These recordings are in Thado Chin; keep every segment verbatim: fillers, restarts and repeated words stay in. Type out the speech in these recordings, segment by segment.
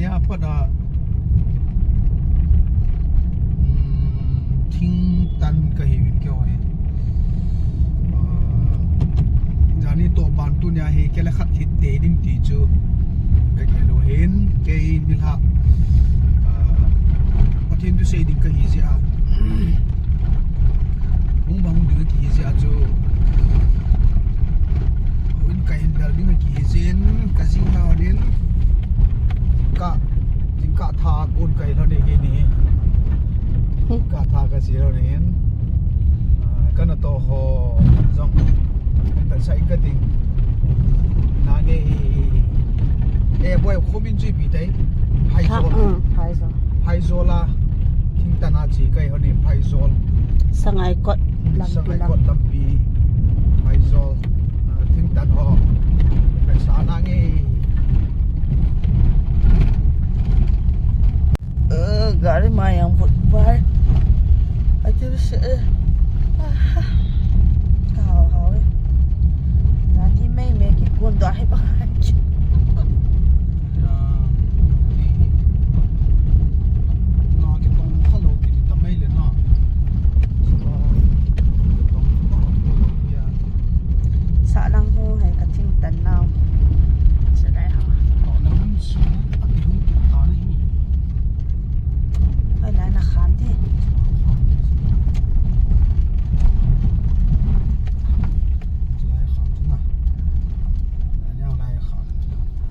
Apat a, um, thing tan kahi uvin keiho hi. Ah, jani toh ban tunia hi kei le khat hit tei ding ti chu. Bek elo hin, kei nilhah, ah, Pathen thusei ding kahi jeh a. Hung bang hung ding kahi jeh a chu. Houin kahin bel ding kahi jeh in, ka jing hao nin. Ka, jingkah tha kon kahi lhon e keini. Jingkah tha kache lhon in. Ah, kana toh ho jong. Kan ta sa in ka ding. Nange. Eh, boi, khomin chu ipi tai. Phaijol. Phaijol. Phaijol a. Thingtan a che kahi lhon e, Phaijol. Sangaikot lampi. Sangaikot lampi. Phaijol. Ah, thingtan ho. Pesa nange. Gari mai ang vut vai. Ati se. Ka hao hao e. Jani mei mei kikon doh hi bang. Sa lang ho hai ka thingtan nau. Sa lai ha. Hai lai na khan di.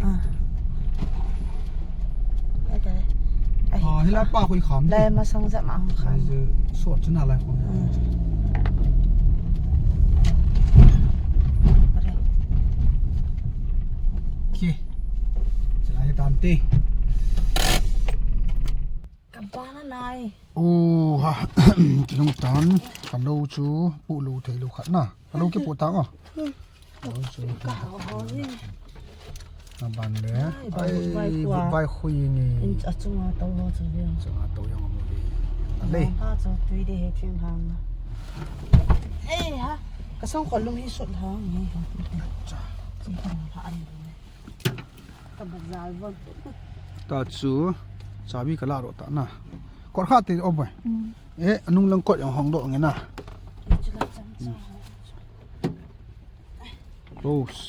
Ah. Hilai pa khui kham. Lai masang jat ma hung kham. Sot chuna lai kham. Okay. Chilai tante. Ka bana nai. Oh, ha. Kilung tan. Ka lo chu pu lo thei lo khat na. Ka lo kipu tang o. Ka ho ho ni. A ban le. Ai, ban. Ai, vai khui ni. In achunga to ho chu ve. Achunga to yang mo ve. Ale. Ha chu tui de he thim hang. Eh, ha. Ka song kho lum hi sut hang ni. Cha. Chi hang ha an. Ka bazar von. Ta chu. Chabi ka la ro ta na. Kor kha te o boy. Eh, anung lang kot yang hong doh nge na. Rose.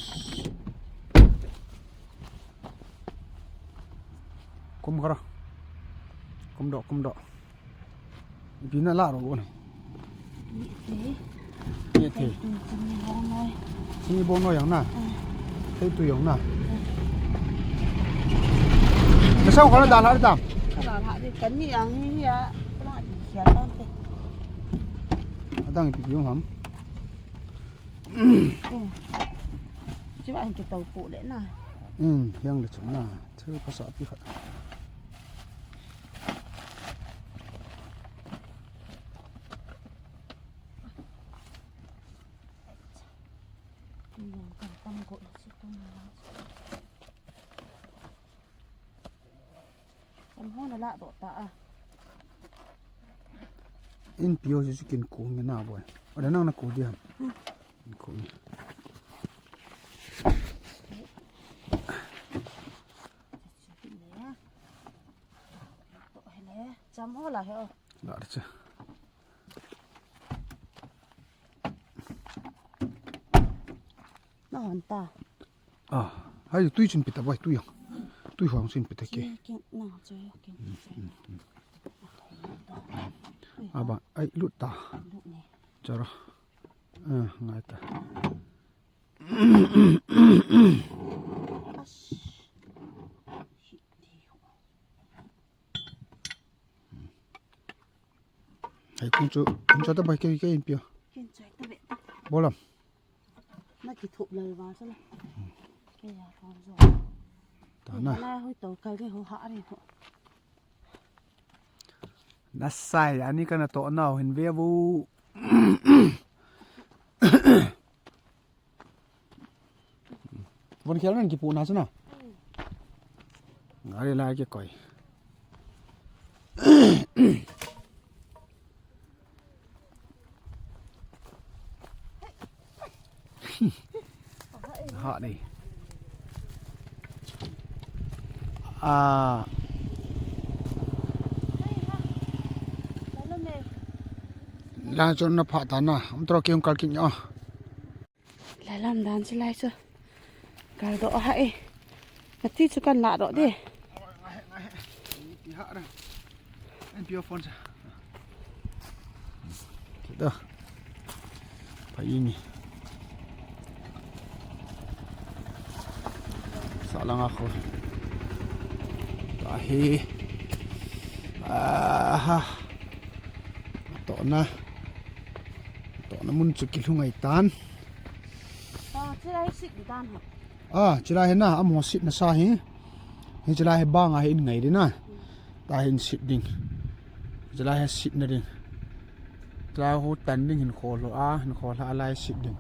Kum kara. Kum doh, kum doh. Ipi na la ro ni. Ni the. Ni the. Chini bong noi. Chini bong noi yang na. Thei tu yang na. Ka sao ka la da la da. Ka la la de kan ni yang ni ya. Ka la di sia tan te. Adang ipi yung ham. Chi ba hin ki tau pu le na. Um, yang le chun na. Thil phasa pi khat. Yang kan tam ko si tu na. Sam ho na la doh ta a. In pio si kin ko nge na boy. Ada nang na ko dia. Kin ko ni. Cham ho la he o. La cha. Na hon ta. Ah, hai tui chun pita bai tui yang. Tui hong chun pita ke. Kin na chu kin. Aba, ai lut ta. Lut ne. Chara. Ah, ngai ta. Hai kung chu, kung chu ta bai ke ke in pio. Kin choi ta be. Bolam. Na ki thup lai va sa la. Ke ya ka zo. Ta na. Na hoi to kai ke ho ha re ho. Na sai ani kana to na hin ve bu. Von khel men kipu na chu na. Gari la ke koi. Ha ni. A. Lang chun na pha ta na. Am tro kiung kal kin yo. Lalam dan chu lai chu. Kal do ha e. Ati chu kan la do de. Ti ha ra. An pio phone sa. Kita. Pai ni. Sa langa kho. Tahi. Aha. Tohna. Tohna mun chu kilhung ai tan. Ah, chilai sit di tan ha. Ah, chilai hi na, amo sit na sa hi. Hi chilai hi bang a hi in ngai di na. Ta hin sit ding. Chilai hi sit na ding. Chilai ho tan ding hin khol ho a, hin khol ha lai sit ding.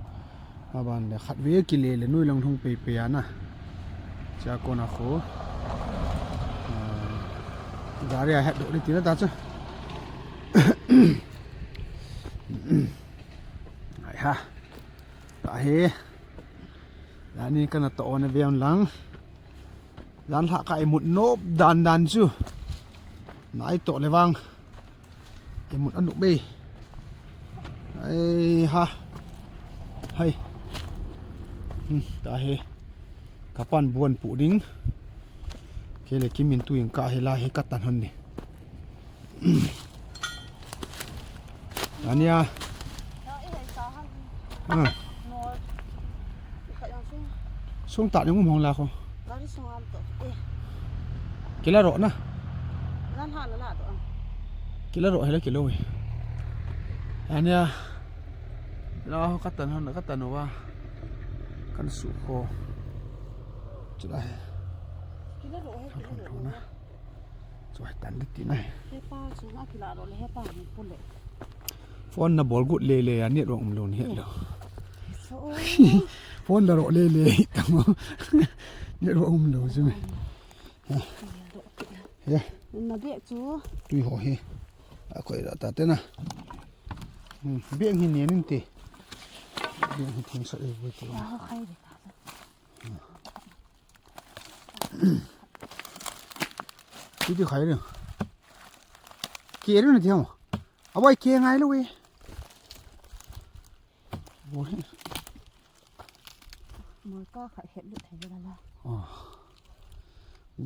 Ma ban le khat ve kile le nui lang thung pei pei a na. Cha ko na kho. Ah, gari a het do di ti na ta cha. Ai ha. Ta hi. Lani kana to na ve lang. Jan lha ka imut nop dan dan chu. Nai to le vang. Imut anu be. Ai ha. Hai. Hmm, ta he. Kapan buan pu ding. Kele kimin tu ing ka he la he katan hon ni. Ania. Ah. Sung ta ni ngum hong la ko. Kila ro na. Kila ro he la kilo we. Ania. La ho katan hon katan wa. Kan su ko. Chila he. Kila ro he kila ro na. Choi tan di ti na. He pa chu na kila ro le he pa ni pu le. Phone na bol gut le le a network um lo ni he lo. So. Phone la ro le le tamo. Network um lo chu me. Ya. Na be chu. Tui ho he. A koi da ta te na. Hmm, be ngi ne nin te. Be ngi thing sa e bu te. Ya ho khai de ta. Ti ti khai le. Ke ri na ti mo. Abai ke ngai lo we. Bo he. Mo ka khai het lu thai la la. Oh.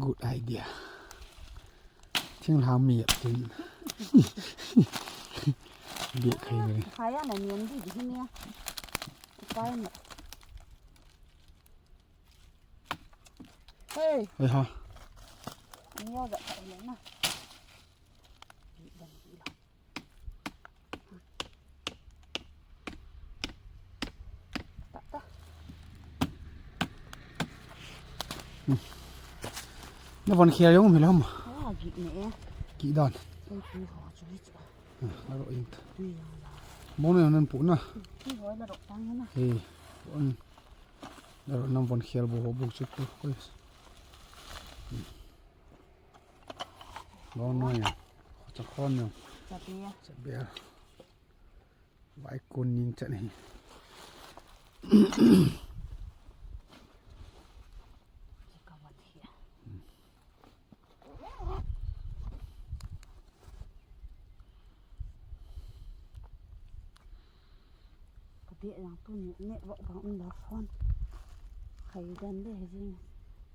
Good idea. Thing hang mi ap tin. Be khai le. Khai ya na niam di di ni ya. Kai na. Hey. Hey ha. Ni yo da ka le na. Ta ta. Na von khia yong mi lam. Ah, gi ne e. Gi dan. Ei, tui ho chu hi chu. Ah, aro in. Tui ya la. Mo ne nan pu na. Tui ho na ro tang na. Hey. On. Aro nan von khia bo ho bu chu tu. Oi. Bong noi a. Cha khon no. Cha bia. Cha bia. Vai kun ning chan hi. Ka van hi. Ka bia yang tu ni network bang um la phone. Khai dan de he jing.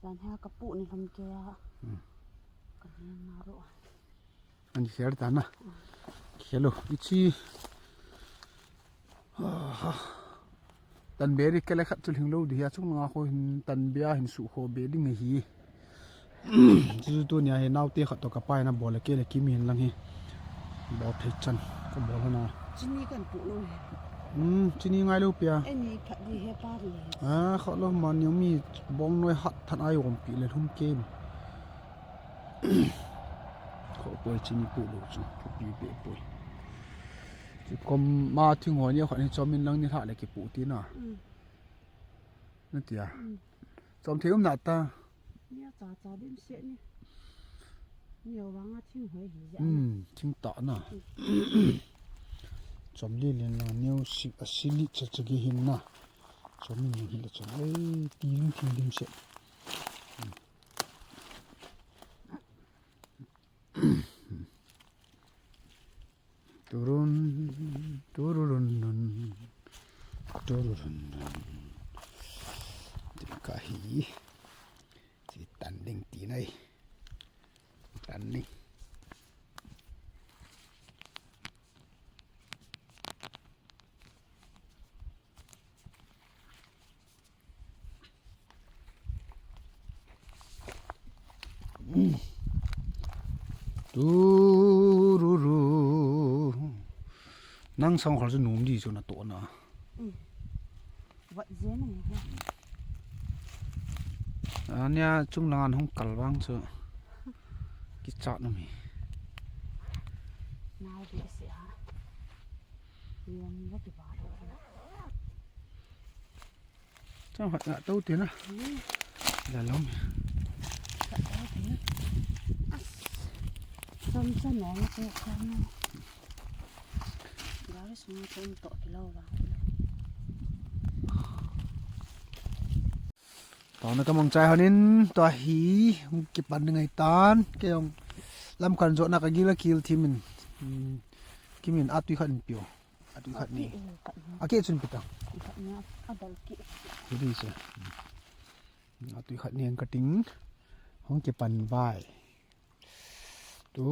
Dan ha ka pu ni lam ke a. Hmm. Ka ni ma ro. Ani khel ta na. Khelo. Ichi. Ah. Tan be ri kele khat chu lhing lo di hi a chung nga kho hin tan be a hin su kho be ding hi. Chu chu tu nia hi nau te khat to ka pai na bol le kele kimi hin lang hi. Bol thei chan ka bol na. Chini kan pu lo he. Hmm, chini ngai lo pia. Ani phat di he pa di. Ah, kho lo man yo mi bong noi hat than ai om pi le lhum ke. Kho poi chini pu lo chu, thupi be poi. Chu kom ma thing ho ni kho ni chom in lang ni hla le ki pu ti na. Hmm. Na tia. Hmm. Chom thei um na ta. Nia cha cha dim se ni. Ni awang a thing hoi hi ja. Hmm, thing ta na. Hmm. Chom li le na neo si a sili cha cha gi hin na. Chom ni hi le chom. Ei, ti lim thing dim se. Hmm. Ding ka hi. Chi tan ding ti nai. Tan ding. Tururu. Nang sang khol chu nom di chu natoh na. Vat zen a ni ha. Ania chung lang an hung kal vang chu. Kichat na mi. Nau di se ha. Yang va ki ba. Chang hoi la to ti na. La long. Cham cham no ko ka no. Gari sung ko to ki lo ba. Tuna ka mong chai honin, tua hi, kipan ngai tan, kei jong lam kan jo na ka gila kil thimin. Hmm. Kimin atui khat in pio. Atui khat ni. Atui khat ni. Ake chun pita. Khat ni, adal ki. Hidi se. Atui khat ni ang kating. Hong kipan vai. Tu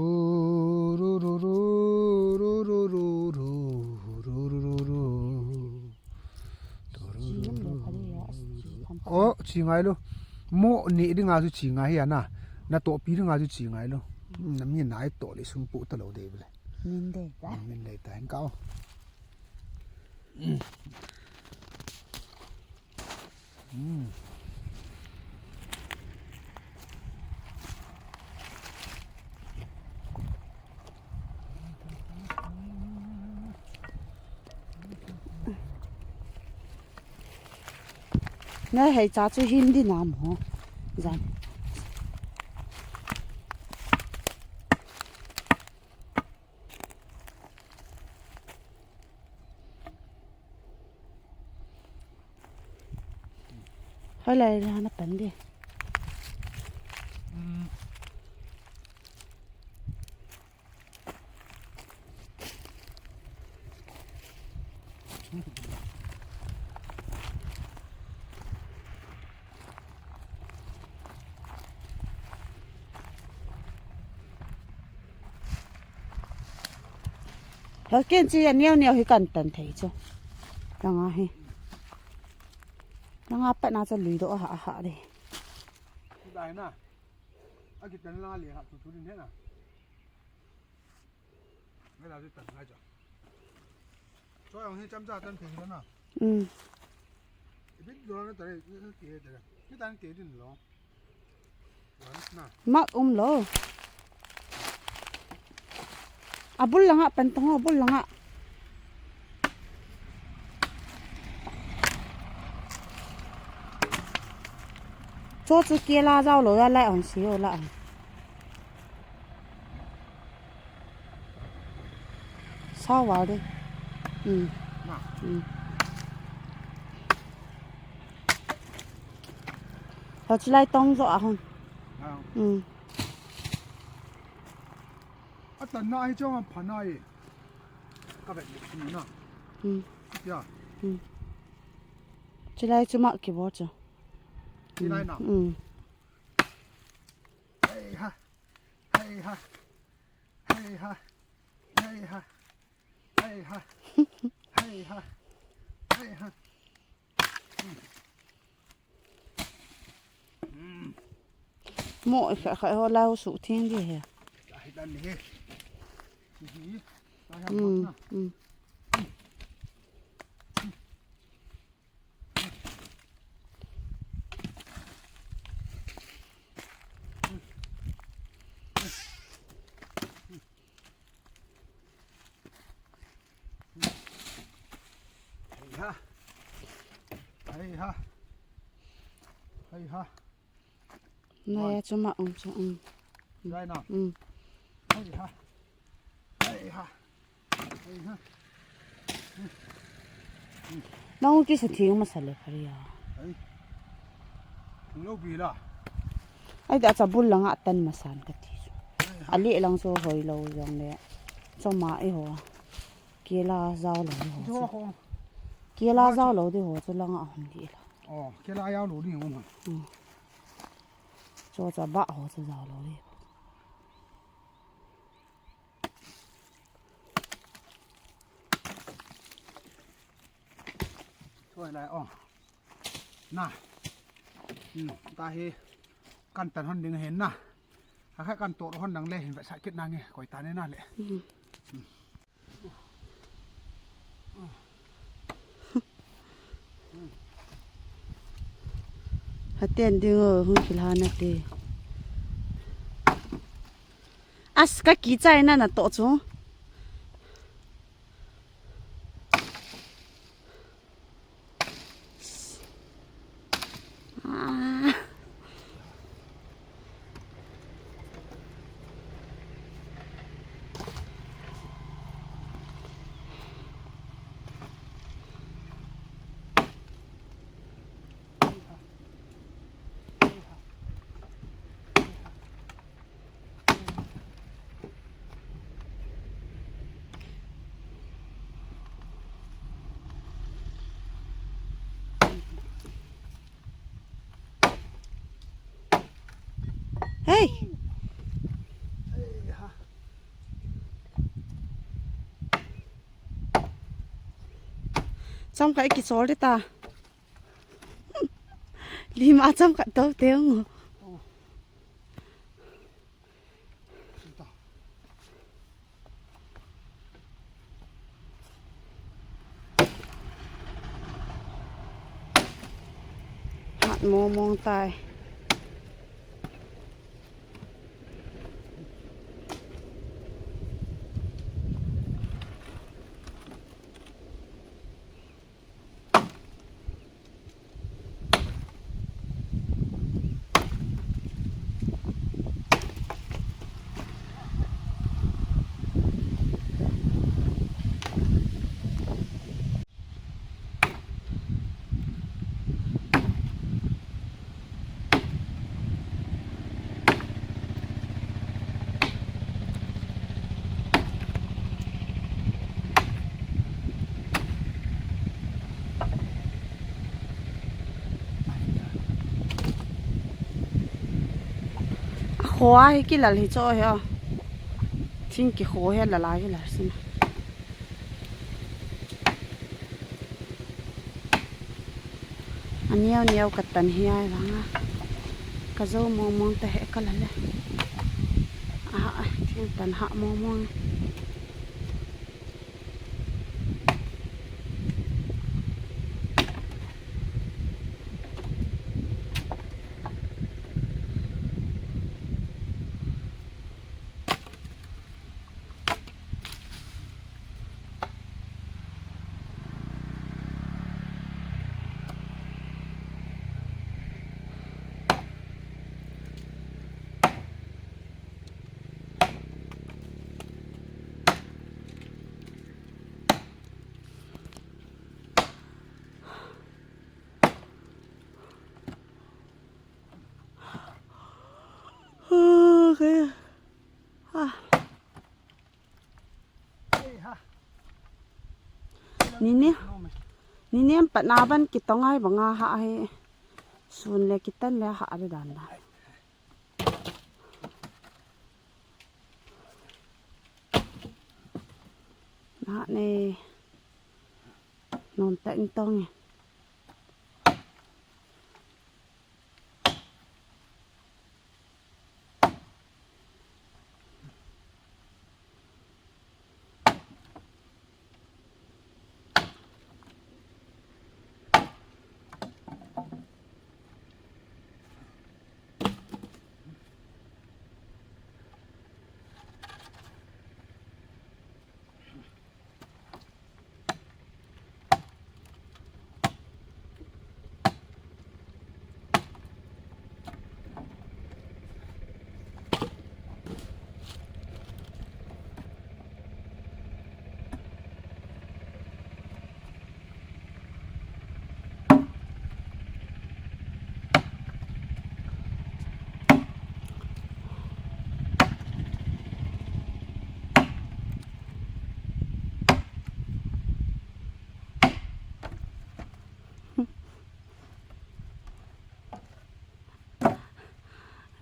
ru ru ru ru ru ru ru ru ru ru ru. Tu ru ru ru ru. Oh, chi ngai lo. Mo ni dinga chu chi ngai hi ana. Natoh pi dinga chu chi ngai lo. Na mi nai toh le sung pu ta lo de bele. Min dei ta. Min dei ta, heng kau. Nahei cha chu hin di nam ho. Jan. Hoilai la na pan di. Hel ken chi a neo neo hi kan tan thei chu. Langa hi. Langa pat na chu lui doh a ha a ha de. Dai na. A kitan langa le ha tu tu din he na. Ngai la chu tan ngai chu. Cho jong hi cham cha tan thei na. Um. Ibit lo na tare, ni ke tare. Ni tan ke din lo. Mak um lo. A bul langa pan tong, a bul langa. Cho chu kela jao lo ya lai on si o la. Sao val de. Um. Na. Um. Ho chilai tong jo a hon. Na. Um. A tan na hi chong a pha na e. Ka vet ni na. Um. Ya. Um. Chilai chu ma ki bo chu. Chilai na. Um. Hei ha. Hei ha. Hei ha. Hei ha. Hei ha. Hei ha. Hei ha. Mo kha kha ho lau su thing di he. Ai dan ni he. Ni hi. Ai ha. Mm, na. Mm. Hei ha. Hei ha. Hei ha. Naya chuma um chu um. Right now. Um. Hei ha. Hei ha. Hei ha. Nang kisa thing masa le pharia. Ai. Thing lo bi la. Ai da cha bul langa tan masan ka ti chu. Hei ha. Ali lang chu hoi lo jong le. Choma i ho. Kela jao lo i ho. Jo ho. Kela jao lou di ho chu langa hung di la. Oh, kela jao lou di ho. Hmm. Cho cha ba ho chu jao lou di. Choi lai, oh. Na. Hmm, ta hi kan tan hon ding hin na. Ha kha kan to hon dang le hin va sa kit na nge, koi ta ne na le. Hmm. Haten ding o, hung kila na te. As ka kichai na na to chu. Ah. Hey! Chomkhat i kichol di ta. Lima chomkhat to teng. Hat mong mong tai. Khua hi kilal hi cho hi a. Thing kikho hi lal a kilal sin. Aneo neo ka tan hi ai vang a. Ka zo mong mong ta he ka la le. A, a, thing tan ha mong mong. Okay. Ah. Nini, nini em pat na ban kitong ai banga ha hi. Sun le kitan le ha ri dan dan. Na ne. Non ta in tong e.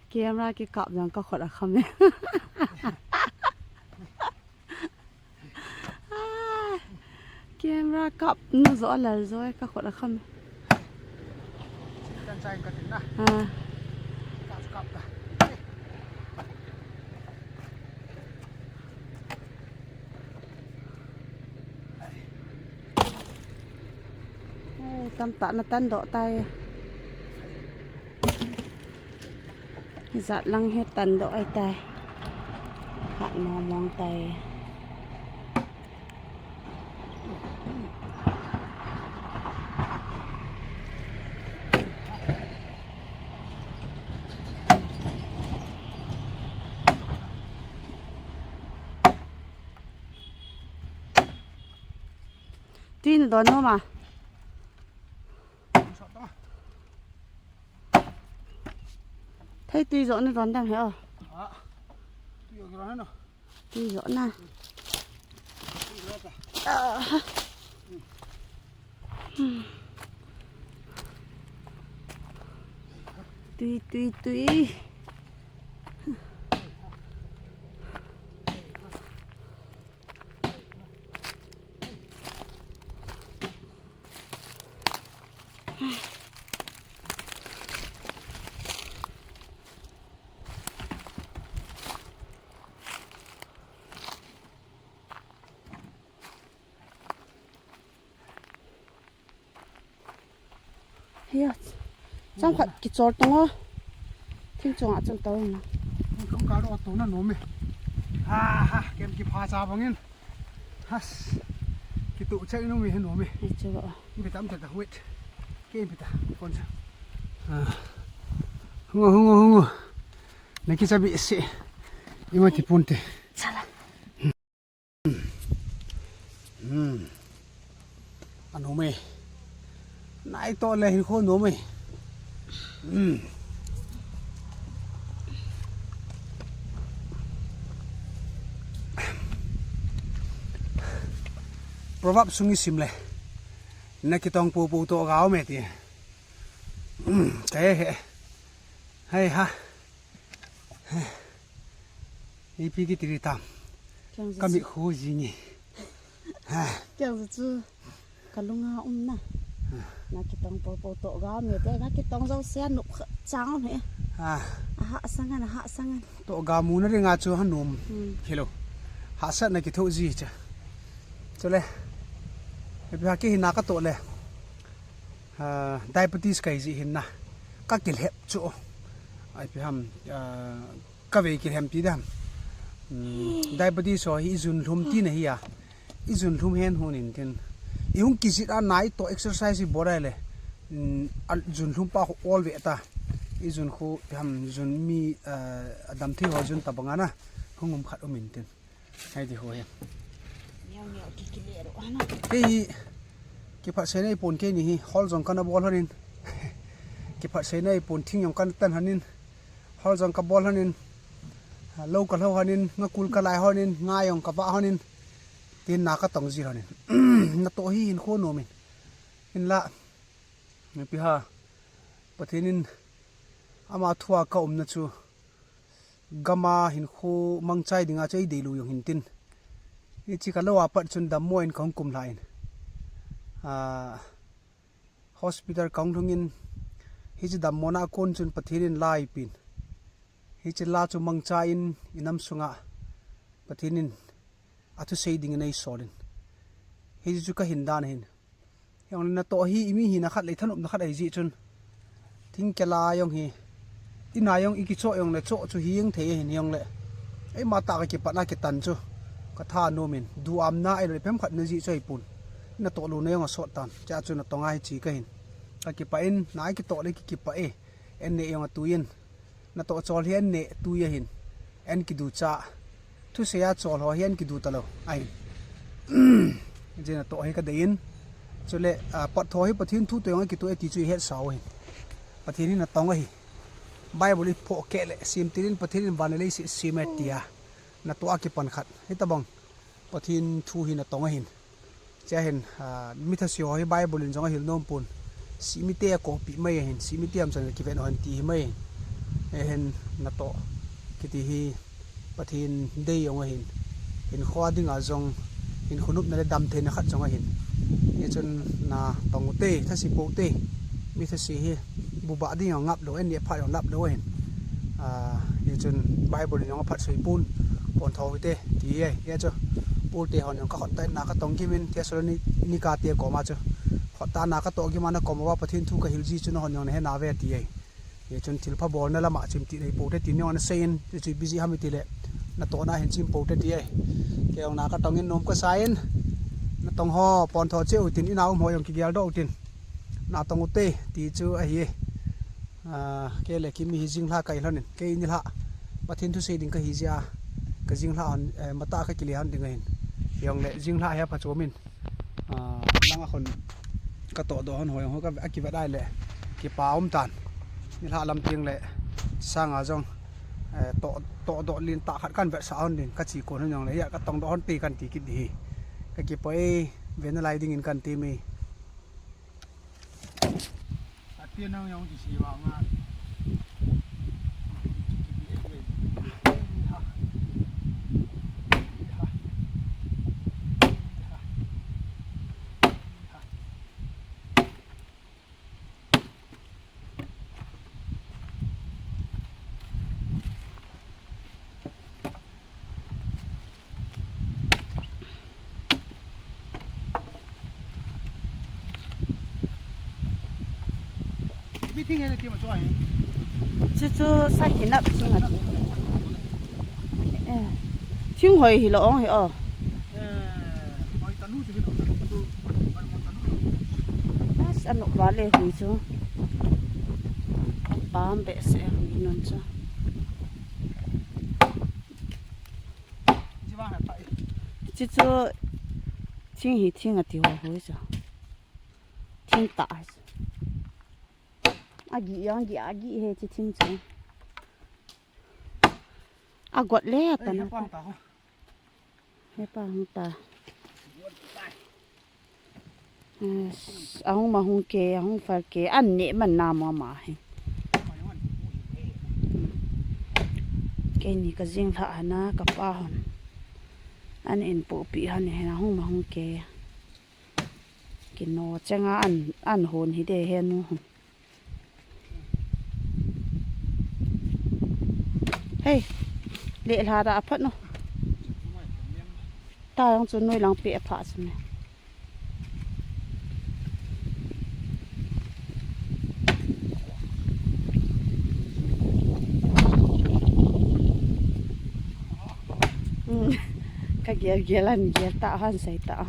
Camera kikap jong ka khut akham e. Camera kap nu jo alal jo e, ka khut akham e. Kan chai ka tin na. Ah. Kap, kap ta. Ai, tamtah na tan doh tai. Jat lang hi tan doh ahi tai. Hat mong mong tai. Tui na don nom a? Thei tui jo na don dam he o. Ah, tui jo na. Tui jo na. Tui jo ta. Ah. Tui, tui, tui. Hiya, chang khat kichol tong o. Thing chunga chun tong na. Kong ka ro to na nom e. Ha ha, kem kipha cha bangin. Has. Kitu chak nom e, nom e. Ni chu. Ni bitam ta wait. Ke bita kon sa. Ah. Hungo, hungo, hungo. Na kicha bi se. Ima ti pon te. Chala. Hmm. Anom e. Nai to le hinkho nom e. Hmm. Proverb sung i sim le. Na kitong popo to gao me ti. Hmm. Ka he he. Hei ha. Ipi kiti tam. Keng Ka mi khu ji ni. Ha. Keng chu ka lunga um na. Na kitong popo to gao me te, na kitong jo se nup kha chang he. Ha. Aha sangan, aha sangan. To gao mu na ringa chu ha nom. Hmm. Hello. Hahsat na kitho ji cha. Chule. Ipi ha ki hina ka to le. Ah, diabetes kai ji hin na. Ka kilhep chu. Ai pi ham, ah, ka vei kilhem ti dam. Hmm, diabetes ho hi i jun lhum ti na hi a. I jun lhum hen hun in tin. I hung kijit a nai to exercise i bol a le. Hmm, a jun lhum pa ho ol ve ta. I jun khu ham jun mi, ah, adam thei ho jun ta banga na. Hung um khat um in tin. Hai ti ho he. Neo neo ki ki le ro ana. Kei hi, kiphat sei nei pon kei ni hi, hol jong kana bol hanin. Kiphat sei nei pon thing jong kana tan hanin. Hol jong ka bol hanin. Lo ka lo hanin, nga kul ka lai hanin, nga jong ka va hanin. Tin na ka tong ji hanin. Na to hi hin kho nom in. In la, mi pi ha. Pathen in ama thua ka umna chu. Gama hinkho mangchai dinga chu ei deilu jong hin tin. Hichi ka lo a pat chun dammo in ka hung kum lha in. Ah, hospital ka hung lhung in hichi dammona a kon chun Pathen in la eipin. Hichi la chu mangcha in i nam sunga Pathen in a thusei dingin ei sol in. Hichi chu ka hin dan hin. Jong le na to hi i mi hina khat le i thanopna khat ahi ji chun. Thingkela jong hi. I na jong i kicho jong le cho chu hi jeng thei hin jong le. Eima ta ka kipat na kitan chu. Ka tha nom in. Du am na ei lo le pem khat na ji chu ahi pun. Na to lo na jong a sot tan. Cha chu na tong a hi chi ka hin. Ka kipa in na i kito le ki kipa e. En ne jong a tu in. Na to chol hi an ne tui a hin. An kidu cha. Thusei a chol ho hi an kidu ta lo. Ahin. Jin na to hi ka dei in. Chule, ah, pat tho hi Pathen thu to jong a kitu e ti chu i het sao hin. Pathen hi na tong a hi. Bible i pho ke le. Sim tilin Pathen in van le si sim e ti a. Na to a kipan khat. Hi ta bang. Pathen thu hi na tong a hin. Chia hin, ah, mi thase ho hi Bible in jong a hil nom pun. Simite a kopi mai a hin. Simite am chan kiven ho hin ti hi mai a hin. Hiche hin natoh kiti hi Pathen dei jong ahin, hinkho dinga jong, hinkho nopna le damtheina khat jong ahin. Hichun natong ute, thase pou te. Mi thase hi buba ding jong ngap lou, an neh phat jong lap lou ahin. Ah, hichun Bible in jong aphatsei pon, pontho ute, ti ahi. Hichu Paul te hon jong kakhut tah in na katong gim in, Thessalonica te koma chu khut tah na katoh gim a, nakom uva Pathen thu kahil ji chu nahon jong nahe nave, ti ahi. Hichun thilpha bolna lama chim ti nei pou te tin jong ana seiyin, hichu ipi jeh ham itile, natohna hin chim pou te, ti ahi. Kei jong na katong in nom kasa in, natong ho pontho cheh utin, ina um ho jong kigel doh utin, natong ute, ti chu ahi. Ah, kei le Kimi hi jinglhah kahi lhonin, kei nilhah Pathen thu sei ding kahi jeh a, kajinglhah hon, eh, matah kakile hon ding ahin. Hijongle jinglhah hi aphachom in, ah, langa khun katoh doh hon ho jong ho ka, akivet a ahile kipa um tan. Nilhah lam teng le sanga jong, eh, toh, toh doh lentah khat kan vetsah hon ding, kache kon hon jongle, hia katong doh hon te kan ti kit ding ahi. Kakipah e, ve nalai dingin kan temme. Ati nang jong kisi vang a. Chuchu sahinap thing ati. Eh, thing hoi hilou ong hi o. As, anop vale hui chu. Pam behseh hui nun chu. Chuchu thing hi thing ati ho hui chu. Thing tah hi chu. Agih jong agih, agih hi chu thing chu. Agot le tan. Hepa hung ta. Ahung ma hung ke, ahung phal ke, an neh man na mo ama hi. Keini kajinglhah hon a, kapa hon an inpohpeh hon ahin, ahung ma hung ke. Kino chenga an, an hon hi de henu hon. Hei, leh lha da aphat no. Ta jong chu noi lang pe apha chu me. Ka gel gel an gel ta han sai ta.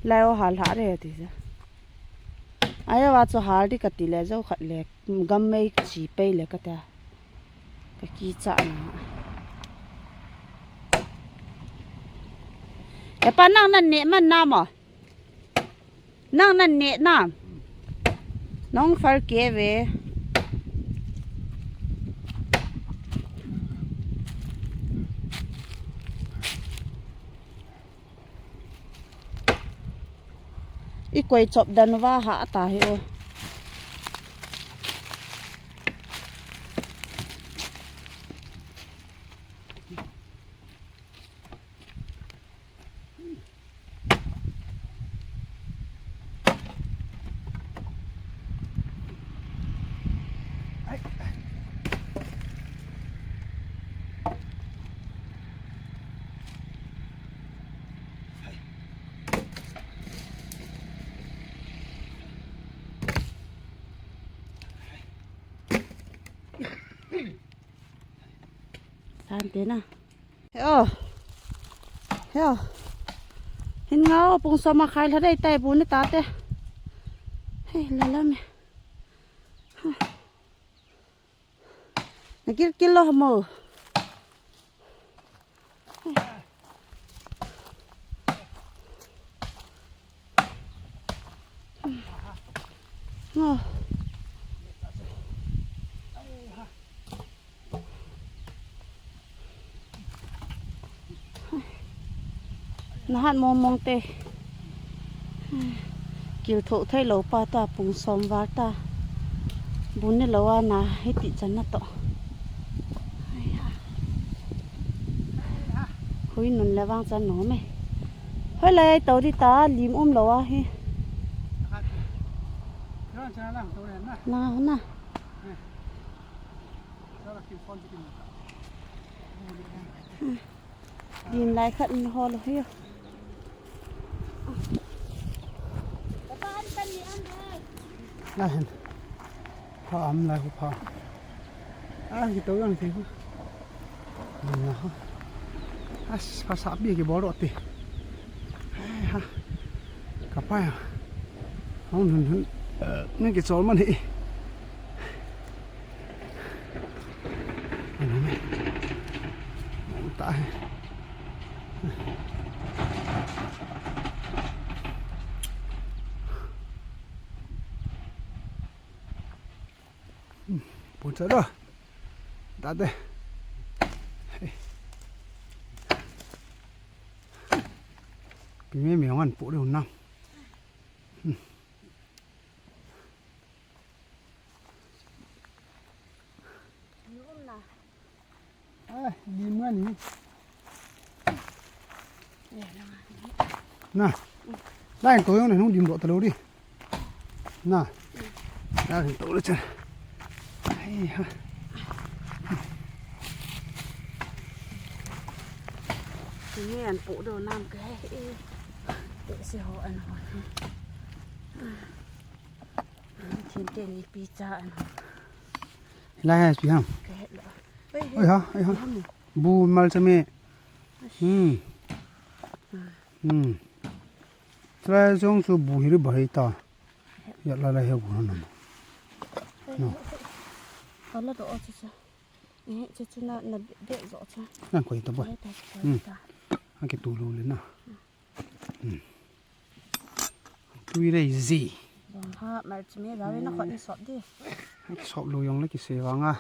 Lai o hal ha re ti sa. Ai, awa chu hal di kati le, jo khat le, gam mei chi pei le kati a. Ka kicha na. E pa, nang nan neh man na mo? Nang nan neh na? Nong phal ke ve. I koi chop dan uva hah ta hi o. Sante na. Heo. Heo. Hin ngao pung som a khai lha dei tai bu ni ta te. Hei, la la me. Na kil kil lo mo. Oh. Nahat mong mong te. Kil thoh thei lo pa ta, pung som val ta. Bun ni lo a na hiti chan na to. Hui nun le vang chan nom e. Hoilai tou di ta, lim umlou ahi. Na, na. Lim lai khat in hol u hi. Lai hen. Pha am lai hu pha. A, kitou jong thei hu. Ni na ha. As, pha sa pi kibol ro ti. Hai ha. Ka pa ya. Hong hun hun. Ni kichol man hi. Ano me. Ang tahe. Pun sa da. Dade. Pime me ngan pu de nam. Ai, lim nga ni. Na. Lai tou jong le hung lim doh talou di. Na. Lai tou le chan. Ai ha. Ni an pu do nam ke. E. Te se ho an ho. Thin te ni pi cha an ho. Lai ha pi ham. Ke lo. Oi ha, oi ha. Bu mal chame. Hmm. Hmm. Try jong chu bu hiri ba hei ta. Ya la la he bu na. No. Ala do o chu chu. Eh, chu chu na, na be, be zo chu. Nan koi ta boy. Koi ta, koi Hmm. Ta. Haki tu lo le na. Hmm. Tui rei zi. Bang ha, mal chame la ve na khot ni sop di. Haki sop lo jong le kise vang a.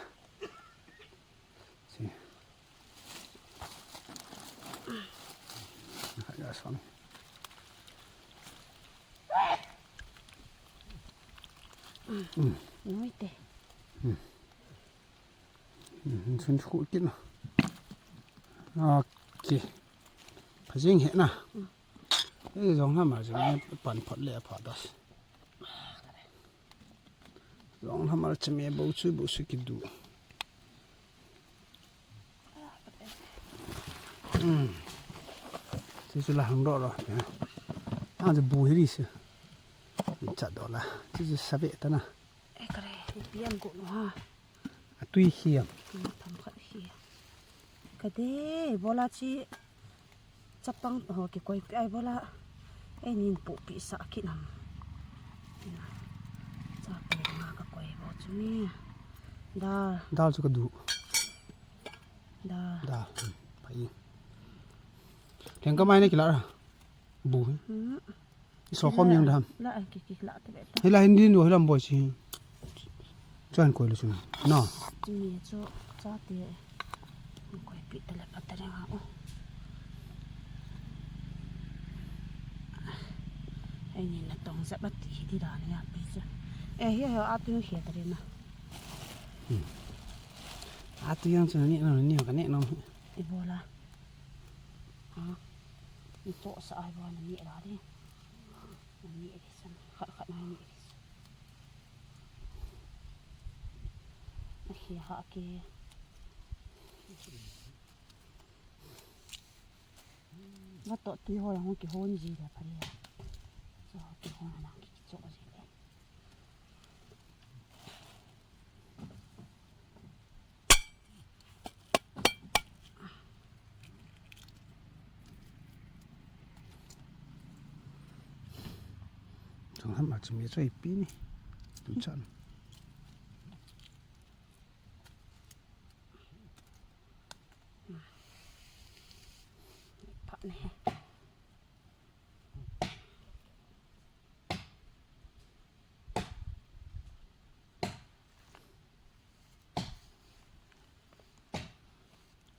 Si. Haya son. Noi te. Sun chu kit na. Okay. Phajing he na. Ei, jong na ma jing pan phot le pha das. Jong na mal chame bo chu bo chu kidu. Hmm. Chu chu la hang ro ro. Ta chu bu hi ri se. Cha do la. Chu chu sa ve ta na. E kare, pian ko no ha. A tui hi a. Hmm, tham khat hi. Ka de, bola chi. Chapang ho kikoi pi ai bola. Ei nin pu pi sa ki nam. Cha pe nga ka koi bo chu ni. Dal. Dal chu ka du. Dal. Dal. Hmm, pai. Leng ka mai ne kila ra. Bu. Hmm. So khom yang dam. La ai ki ki la te le ta. Hila Hindi no hilam boy si. Chuan koi lu chun. No. Ti mi chu cha te. Koi pi te le pa te le nga o. Ai ni na tong za ba ti hi di da ni a pi chu. E hi hi a tu hi ta ri na. Hmm. A tu yang chu ni no ni ka ne no. Ti bola. Ha. Ni to sa ai bo na ni ra di. Ani eri san, khat khat ani eri san. Ahi ha ke. Vato tui ho yang ki hon ji le pha le. So ki hon na ki cho ji le. Chung ham a chumi choi pi ni. Tu chan. Pha ne.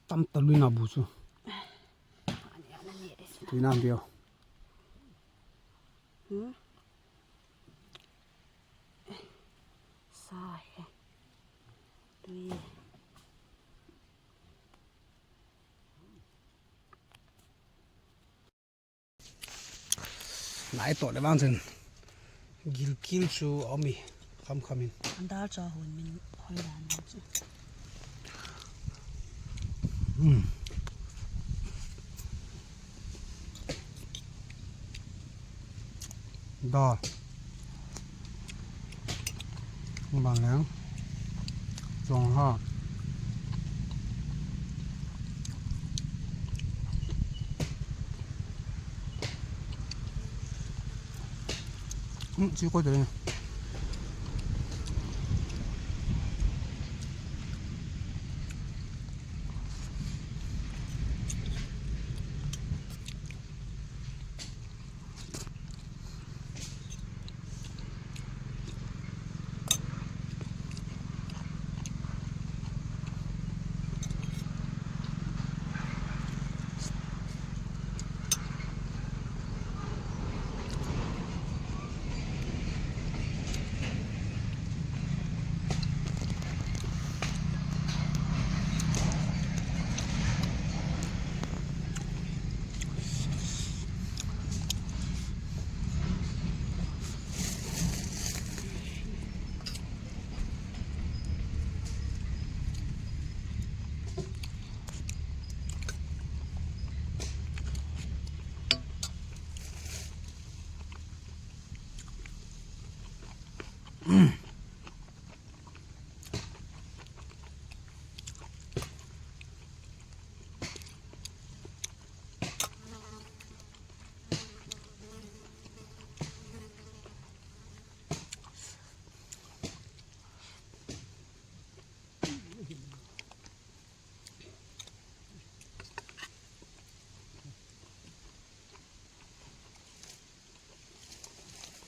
Tam ta lui na bu chu. Tui na bio. Hmm? Sa he. Tui. Nai toh le vang chun. Gilkil chu a um e, kham kham in. An dal chu a hon min hoi dan chu. Hmm. Dal. Bang leng. Chong ha. Hmm, chi ko de.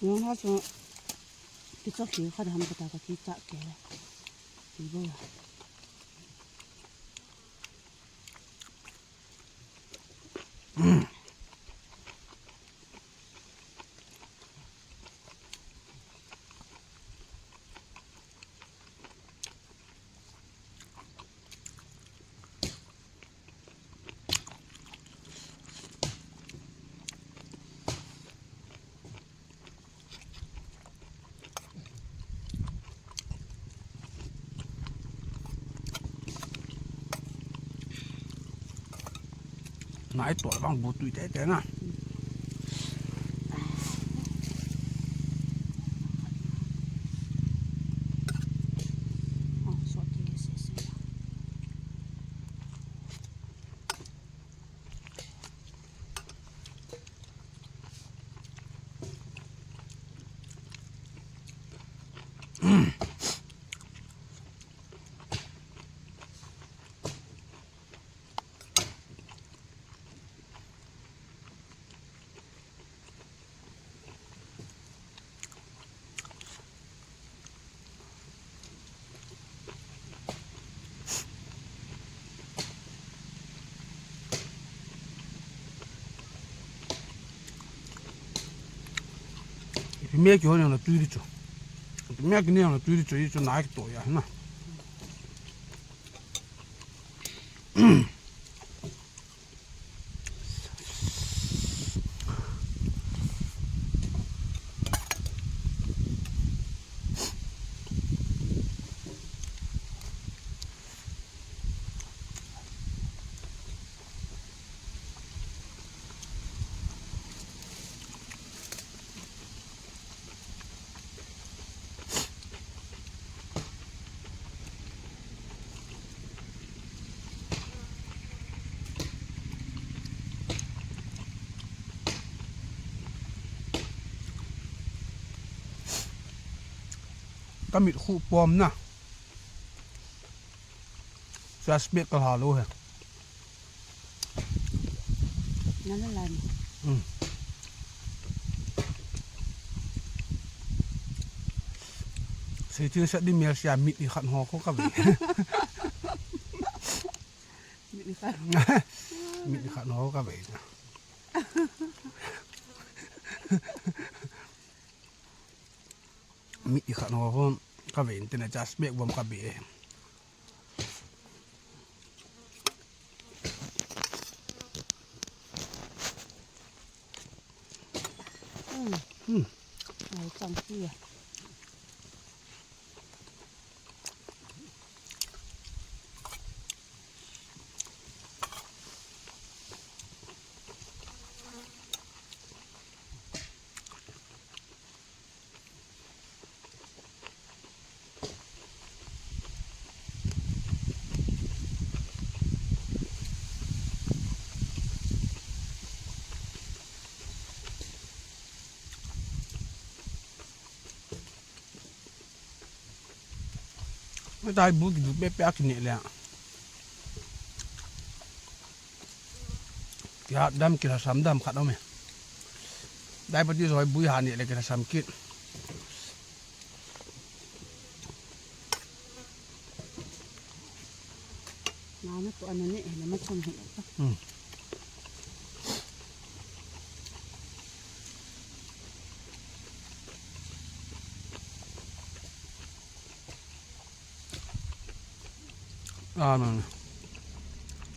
Nung ha chu kicha khi kha dam kata ka kicha ke. Ki bo. Nai toh vang bu tui tete na. Ipi me kihon jong le tui di chu. Ipi me kine jong le tui di chu, hichu nai kitoh ahi na. Ka mit khu pom na. Chest pain ka la lou he. Nana lan. Hmm. Sei tin sa di mel sia mit i khat ho ko ka ve. Mit i khat. Mit i khat ho ka ve. Mit i khat ho ho ka ve in tena chest pain vom ka be. Hmm. Ai, chang pi a. Dai bu kidu pepe a kineh le. Kihat dam kilhasam dam khat aume. Dai pati joi bu iha neh le kilhasam kit. Nana to ana neh le ma chang he ta. Hmm. Amen.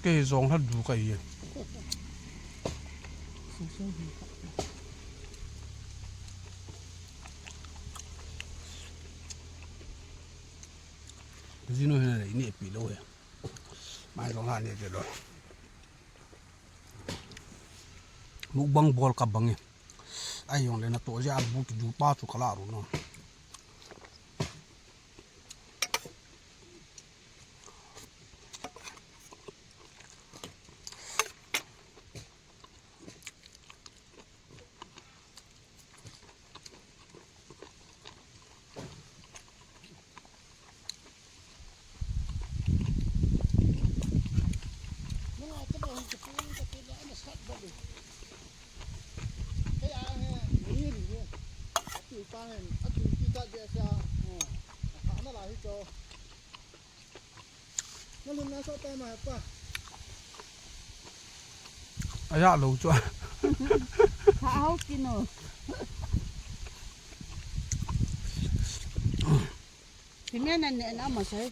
Kei jong lha du kahi. Jinu hin le neh pi lou he. Mai jong lha neh te lou. Mukbang bol ka bang e. Ai jong le natoh jeh a bu kidu pa chu kala ru no. Aya lou chu. Ha, hao kino. Pimia na ne na ma sai.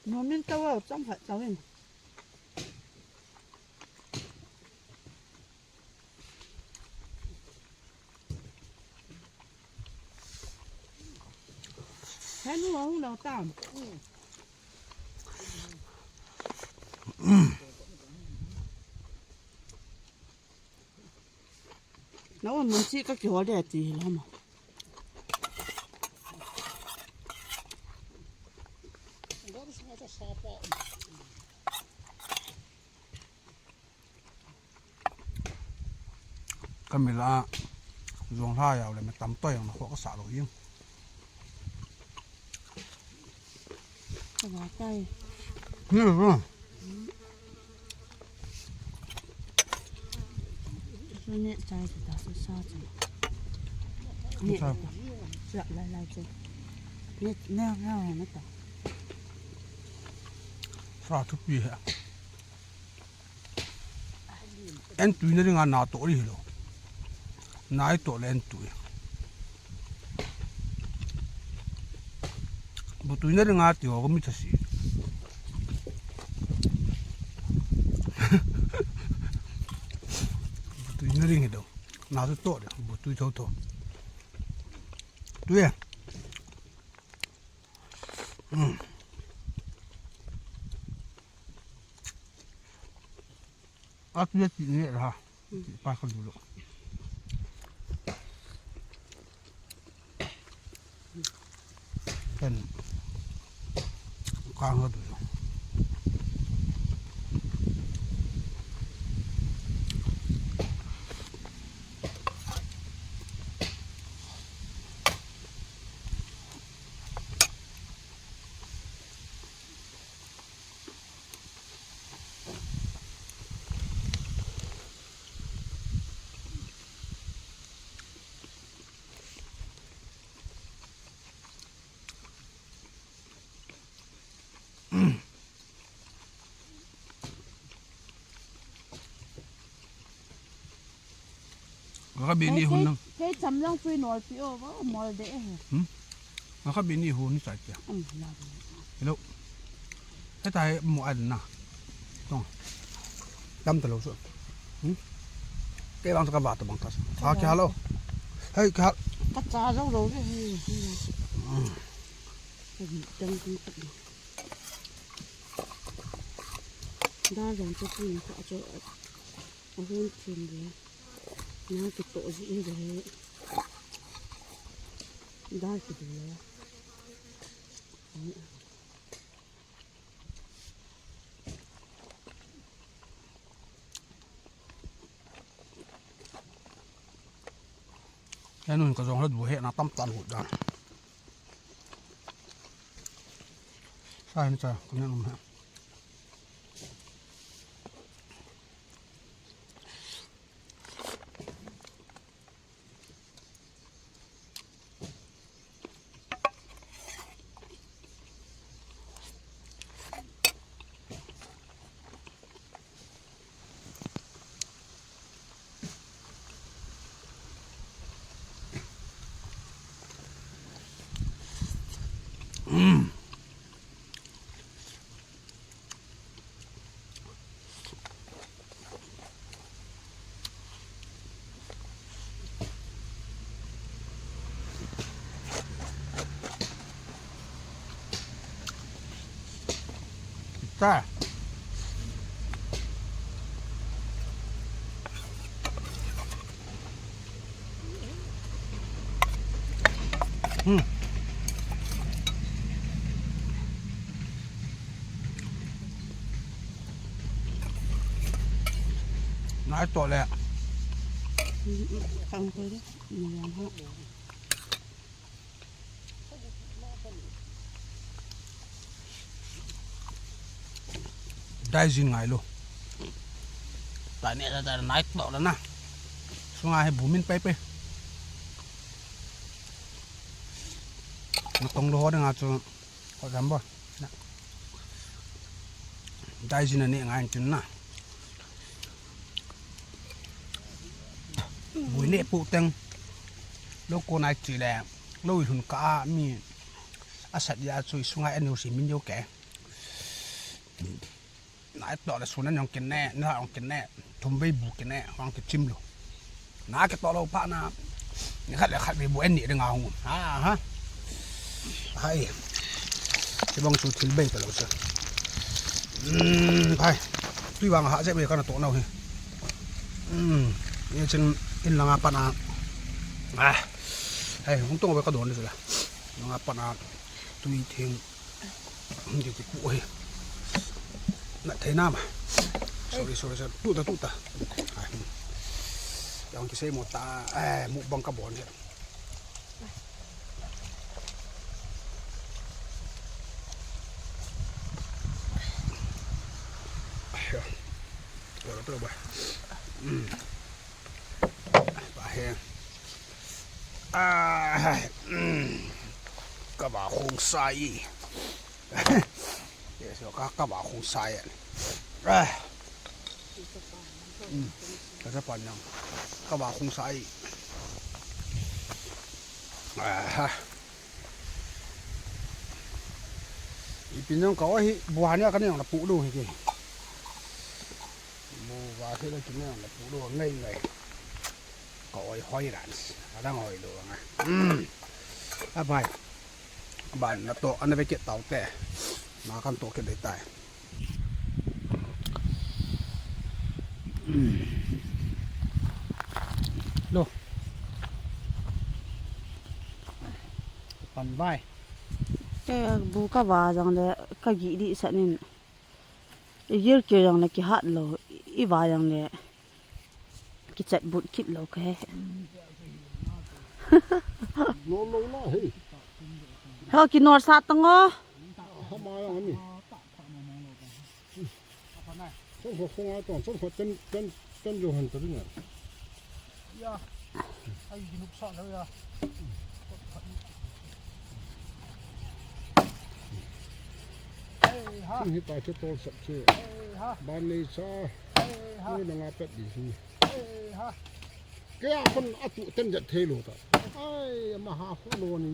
Nomin tawau chang khat tawin. Henu hung lo tam. Na un mun chi ka kihol de ti lo ma. Ka mila jong lha yau le me tam toi jong na kho ka sa lo ing. Ka va tai. Ni lo. Su ne chai ta su sa cha. Ni chai. Cha lai lai cha. Ni ne ne ne ta. Sa thu pi he. En tui na ringa na toh ri lo. Na i toh le en tui. Bu tui na ringa ti ho ko mi thasi. Bu tui na ring hi do. Na su toh le bu tui tho tho. Tui e. Hmm. A tu ya ti ne ra. Ti pa ka du lo. Ken. Ka nga du lo. Ka bini hun nang. Kei cham lang pui nol pi o, ba mol de e. Hmm? Ka bini hun ni sai tia. Hello. He tai mo an na. Tong. Dam ta lo so. Hmm? Kei bang ka ba ta bang ta. Ha, ke hello. Hey, ka. Ka cha lo lo de. Dang dang. Da jong chu pui ka chu. Ahun thin de. Na kitoh ji in de. Da kitoh le. Anun ka jong hot bu he na tam tan hut dan. Sa hin sa, ka nyan um ha. Ta. Hmm. Nai to le. Khang ko de. Ni yang ha. Dai jin ngai lo. Ta ne ta, ta nai to la na. Sunga he bu min pai pai. Na tong lo ho de nga chu. Ko jam bo. Dai jin ne ngai chun na. Bui ne pu teng. Lo ko nai chi le. Lo i hun ka a mi. A sat ya chu i sunga en lo si min yo ke. Nai to le sun an yong kin ne, na yong kin ne. Thum vei bu kin ne, hong ki chim lo. Na ke to lo pa na. Ni khat le khat vei bu en ni de nga hung. Ha, ha. Hai. Ti bang chu thil bei ta lo sa. Hmm, hai. Tui vang ha je be ka na to nau hi. Hmm. Ye chen in langa pa na. Ah. Hai, hung tong be ka don ni sa la. Langa pa na. Tui thing. Hung ti ti pu hi. Na thei na ma. Sorry, sorry, sorry. Tu ta, tu ta. Ai. Yang ki sei mo ta. Eh, mu bang ka bon je. Ai. Ora to ba. Mm. Ba he. Ah. Mm. Ka ba khong sai. Yes, ka, ka ba khong sai. Ah. Mm. Ka sa pan yang. Ka ba khong sai. Ah. Ipi nang ka hi bu ha nia ka nang na pu lu hi ke. Bu va hi la ki nang na pu lu ngai ngai. Ka oi hoi ran. Adang hoi lu nga. Mm. A bai. Ban na to ana ve ke tau te. Na kan to ke de tai. Lo. Pan vai. Ke bu ka va jang le ka gi di sa nin. I gir ke jang le ki hat lo. I va jang le. Ki chat but kit lo ka he. Lo lo la he. Ho ki nor sa tang o. Ha ma yang ni. Chom kho khong a tong, chom kho ten, ten, ten jo han ta ding a. Ya. Ai, ginuk sa lo ya. Hey, ha. Chim hi ta che tol sap che. Hey, ha. Ban nei sa. Hey, ha. Ni na nga pet di si. Hey, ha. Kei a kon atu ten jat thei lou ta. Ai, ama ha ho lo ni.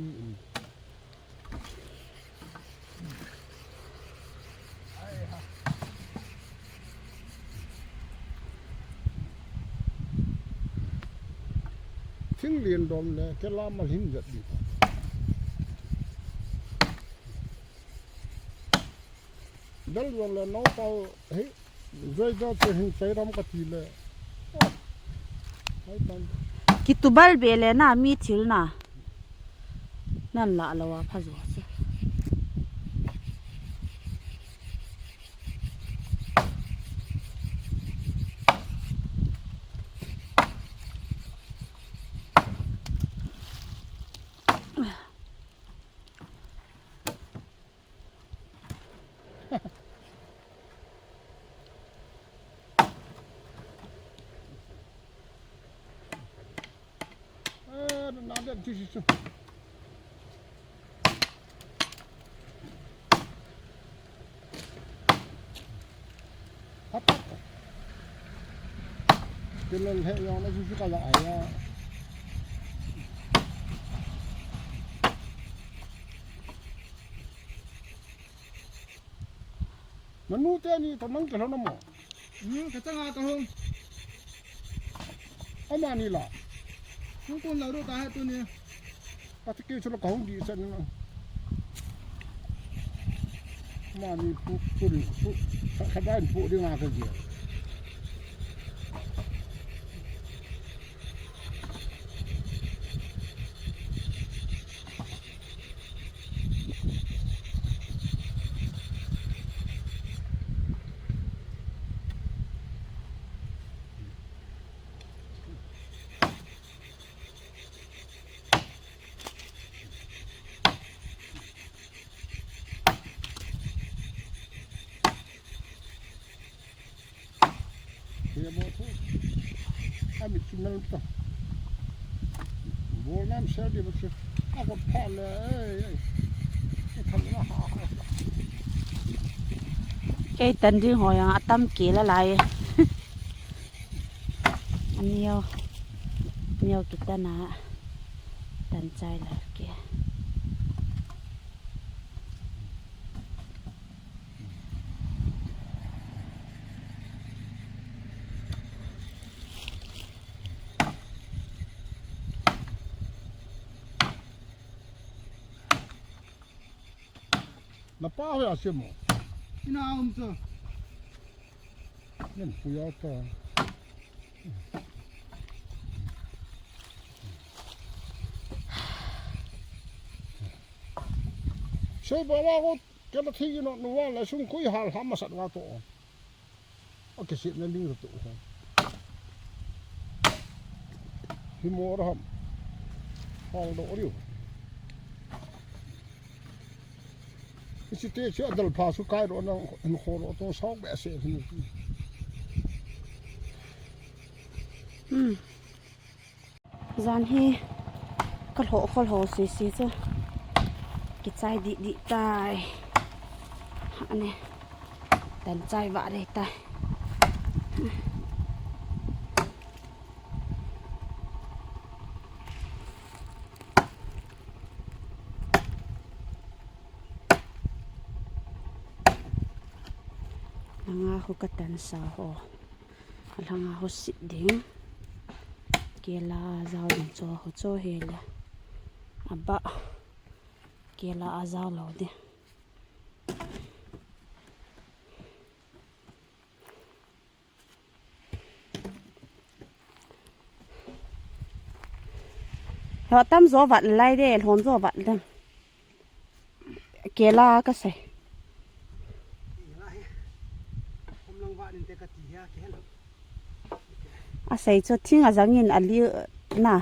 Thing lien dom le, kei la ma hin jat di. Dal jong le, no pau, hei, joi jo che hin chai ram ka ti le. Oh, hai tan. Kitubal be le na, mi thil na. Nan la lo a pha jo che. Eh, na de ti si su. Hap, hap. Kei le he yong na si su ka la ai ya. Nanu te ni to nang ke lo na mo. Hmm, ka changa ka hung. Ama ni la. Hung kun la ru ta he tu ni. Ka te ke chu la ka hung di sa ni na. Ama ni pu, pu ni, pu, sa, sa ba ni pu di nga ka ji. He mo thu. A mi chu mel ta. Bol nam sel di mo chu. A ko pha le. Ei, ei. Ei, tham na ha. Kei tan ding ho yang atam ke la lai. Anio. Anio kita na. Tan chai la ke. Na pa ho a se mo. Ina um cho. Nen pu ya ta. Sei ba la ko. Kei la thi no, no wa la sung kui hal ham masat wa to. A ke sit na ding to ho. Hi mo ra ham. Hal do riu. Isi te chu adal pha su kai ro na in kho ro to sau be se hi. Hmm. Jan hi ka lhoh khol ho sisi chu kichai dih dih tai. Ani tan chai va dei tai. Nanga hu ka tan sa ho. Alanga ho sit ding. Kela a jao ding cho ho cho he le. Aba. Kela a jao lo ding. Ho tam jo vat lai de, lhom jo vat dem. Kela ka sei. A sei chu thing a jangin a li na.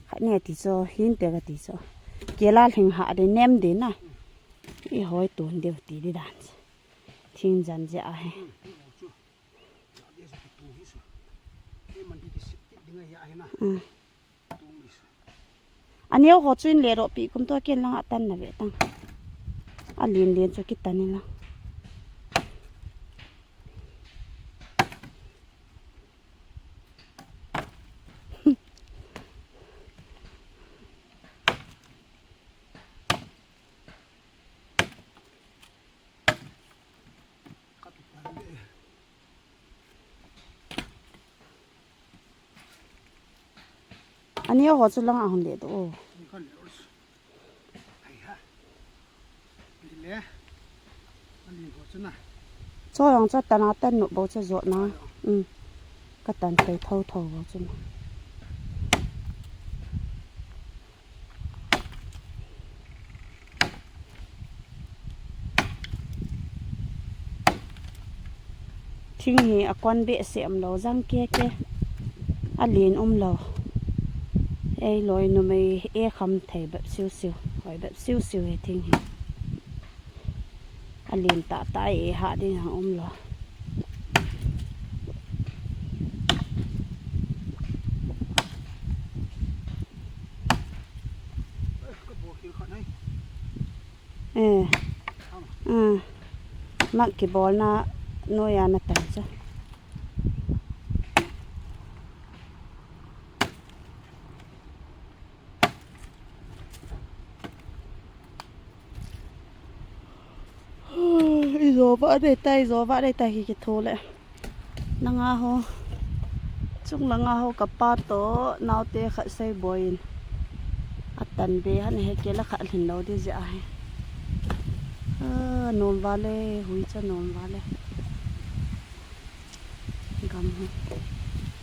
Khat ne ti chu hin te ka ti chu. Kela lhing ha de nem de na. I hoi tun deu ti di dan. Thing jan je a he. Mm. Aneo ho chu in le ro pi kum to ken lang atan na ve tang. A lin lin chu kitan in lang. Ani ho chu lang a hon le do. Ni kon le. Ai ha. Ni le. Ani ho chu na. Cho yong cho tan a tan nu bo cho jot na. Um. Ka tan thei tho tho bo chu na. Thing hi a kon behseh um lou, jang keke. A len um lou. Ei loi numei e kham thei bep siu siu. Hoi bep siu siu hi thing hi. A len tah tah e hah ding hang um lou. Eh. Ah. Mak kibolna noiya na tan chu. I jo vah dei tai, i jo vah dei tai, ki, kitho le. Nanga ho. Chung langa ho kapa toh, naote khat sei boiyin. Atan be han he ke la khat lhin lou di jeh ahi. Ah, nom vale, hui cha nom vale. Gam hi.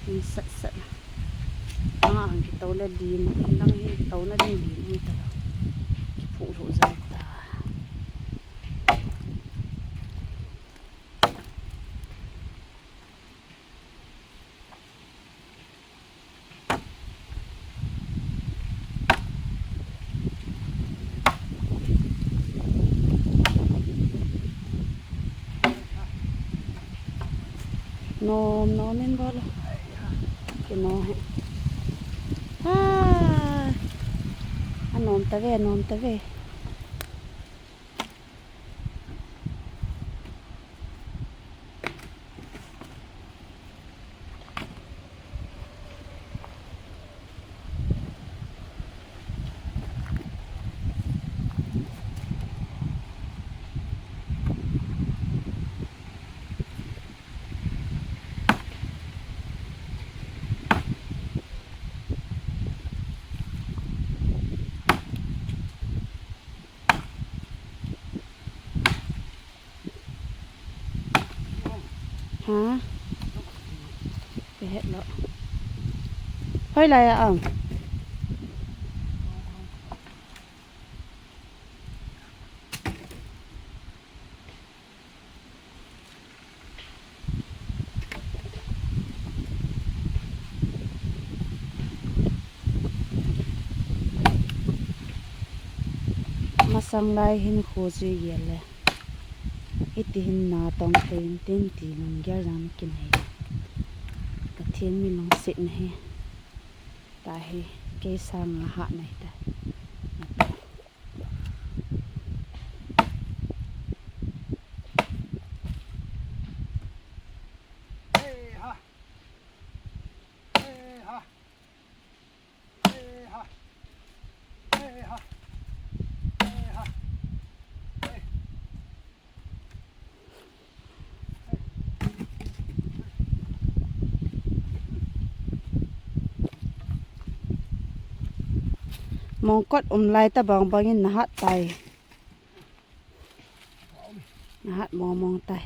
In sat sat. Anga hung kitoh le lim. Nang hi kitoh na ding lim hi ta. Kiphuh lhu jai ta. Nom nom in bol. Kino he. Ah. Anom tave, anom tave. Ha? Ka het lou. Hoilai a ang. Masang lai hin kho chu igel le. Iti hin natong thei in tin ti lunggel jang kinei. Pathen mi lungsetna hi. Tahi, kei sanga hah nai ta. Mongkot um lai ta bang bangin nahat tai. Nahat mong mong tai.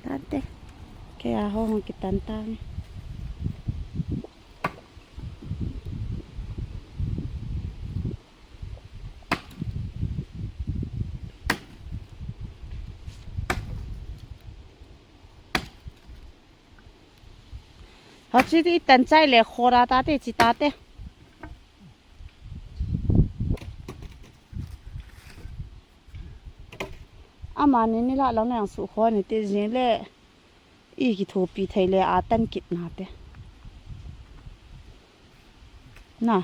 Tante. Kei a ho hung kitan tang. Hachi ti tan chai le khora ta te chi ta te. Amani ni la lang nang su kho ni te jing le. I kithopi thei le a tan kit na te. Na.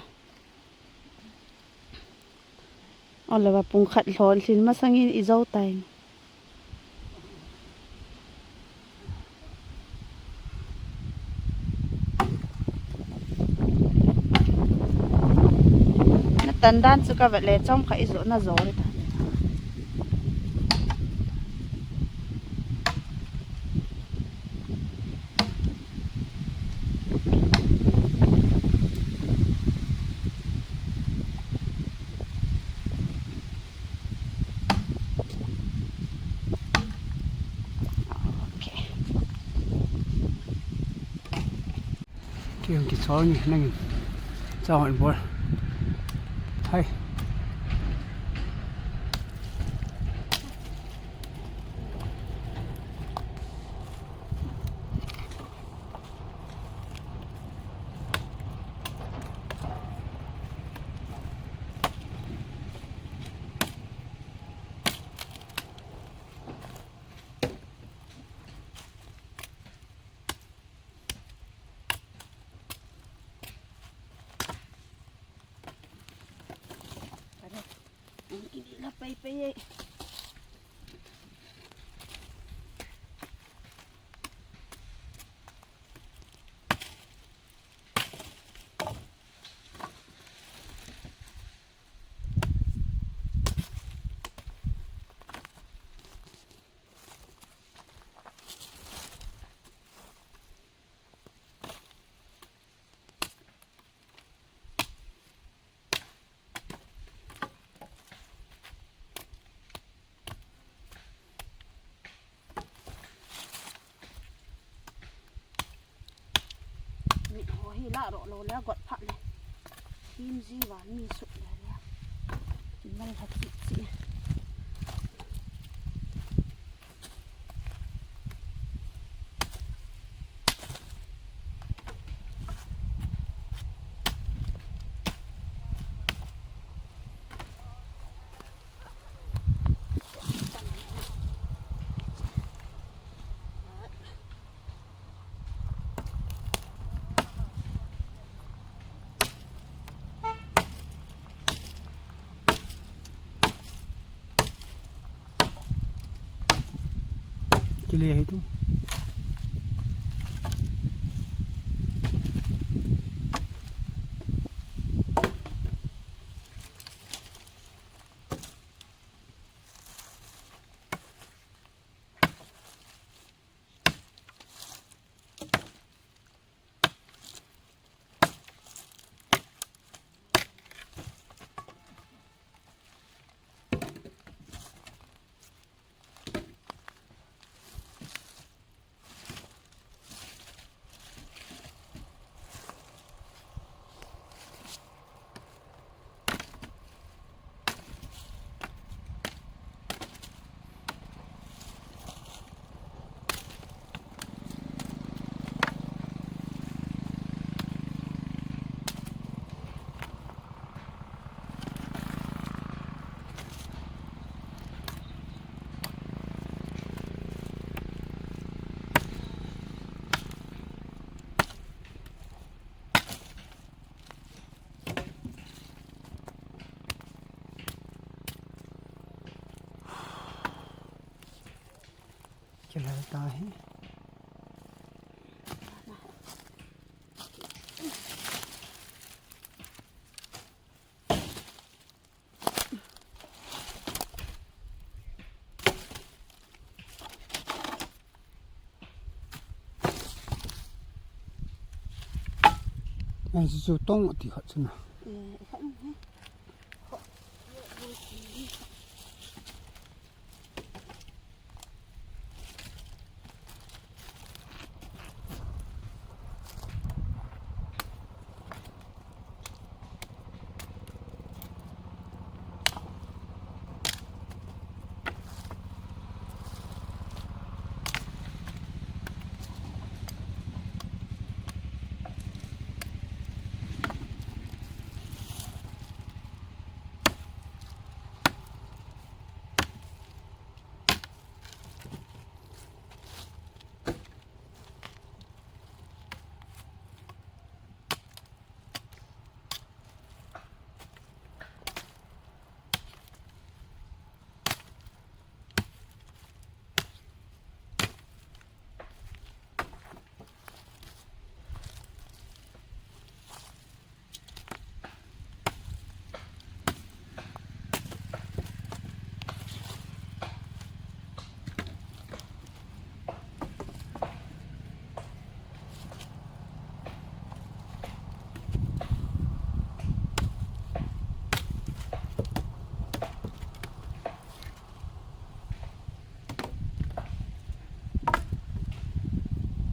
Ole va pung khat lhon lhin masangin i jo tai. Tan dan chu ka vet le chomkhat i jo na jo le ta. Okay. Kei hung kichol nge nangin. Chao hon bol. Hai. Kare. Ang kini la pay pay eh. Mi ho hi la ro lo le got phat le. Him ji va mi suk le le. Kin nang phat chi chi. Kile hi tu. Kilal ta hi. Ai, chu chu tong ti khat chu na. Eh, khat, eh.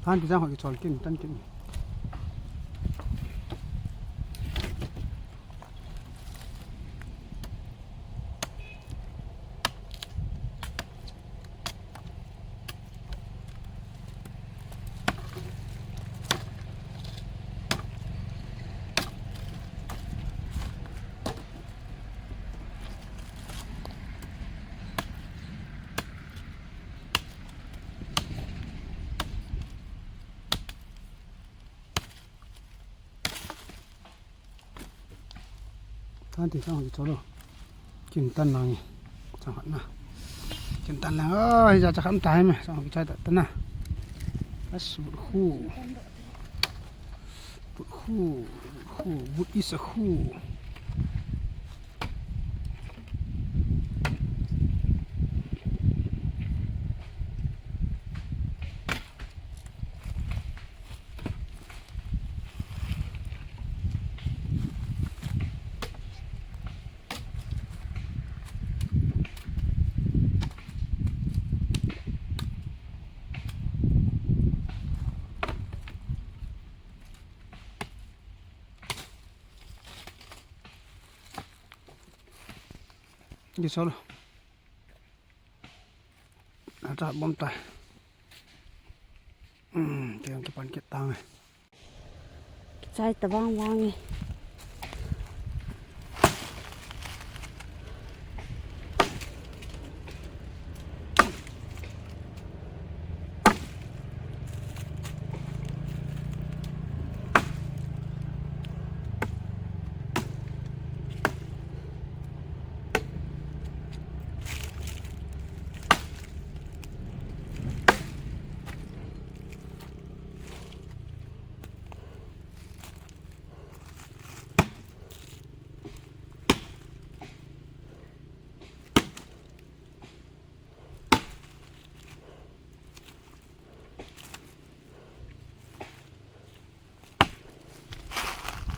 Thanti chang ho kichol kin, tan kin. Thanti chang ho kichol lo. Kin tan lang e. Chang khat na. Kin tan lang. Oh, hija chang khat tai me. Chang ho kichai ta, ta na. As, but khu. But khu. But khu. But is a khu. Kichol lo. Ata bom tai. Hmm, tiang kipan kit tang e. Kichai ta vang vang e.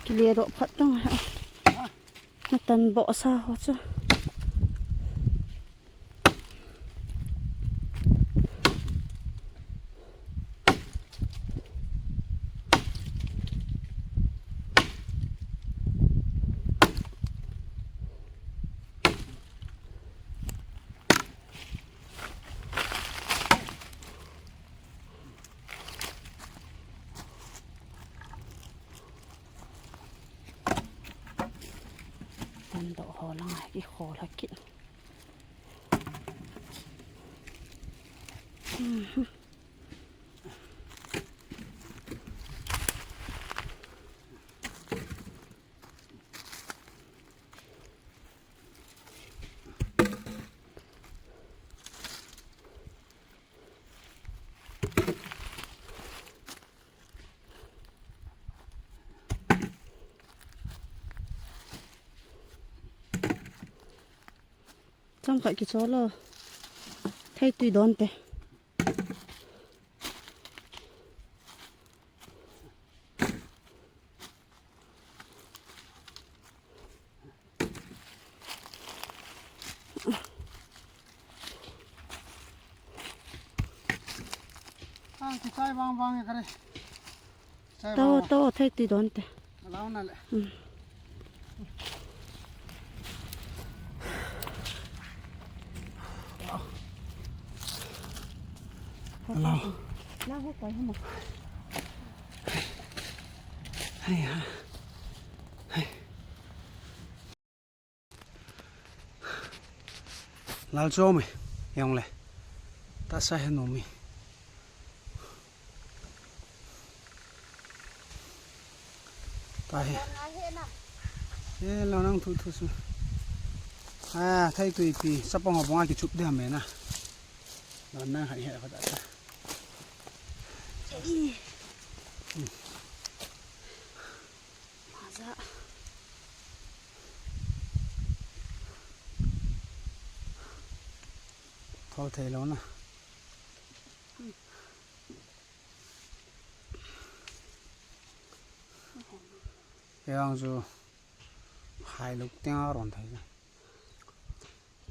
Kile doh phat tang ha. Na tan boh sa ho chu. Tan doh ho lang a kikhol ha kit. Chang khat kichol lo. Theitui don te. Ah, kichai vang vang e kare. Kichai to, vang vang. To, theitui don te. Alau na le. Hmm. Alau. Alau ho koi hama. Hai ha. Hai. Lal cho mi, yong le. Ta sa he no mi. Ta he. E, lo nang thu thu su. A, theitui pi, sapang ho bang a kichup de ham e na. Lo nang hai he kho ta ta. Aza. Thol thei lo na. Yang chu hai luk teng a ron thei na.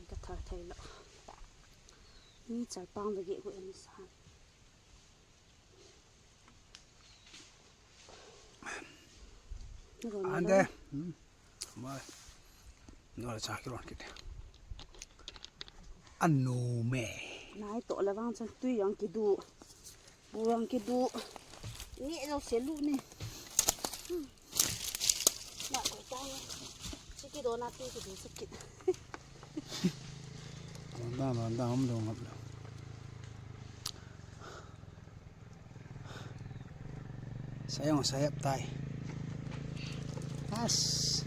Ka thar thei lo. Ni chalpang da ge go en san. Ande. Hmm. Mai. No la cha ki ron kit. Anu me. Nai to la vang chan tui jong kidu. Bu jong kidu. Ni lo se lu ni. Hmm. Na ko ta ni. Chi kido na ti kidu se kit. Ron da, ron da, um do ngap lo. Sayang, sayap tai. As.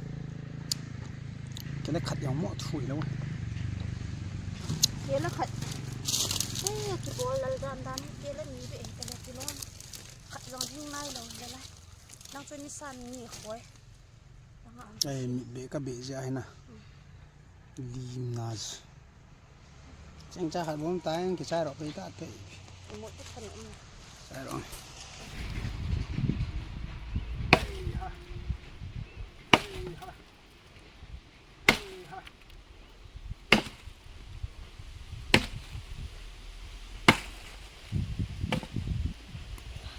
Kele khat jong mo thui lo. Kele khat. Ai, kibol lal dan dan, kele mi be, kele kilo. Khat jong ding nai lo, kele. Nang chu nisan ni khoi. Ai, mi be ka be ja hina. Lim na. Cheng cha khat bom tai, kichai ro pe ta te. Mo te khan mo. Chai ro.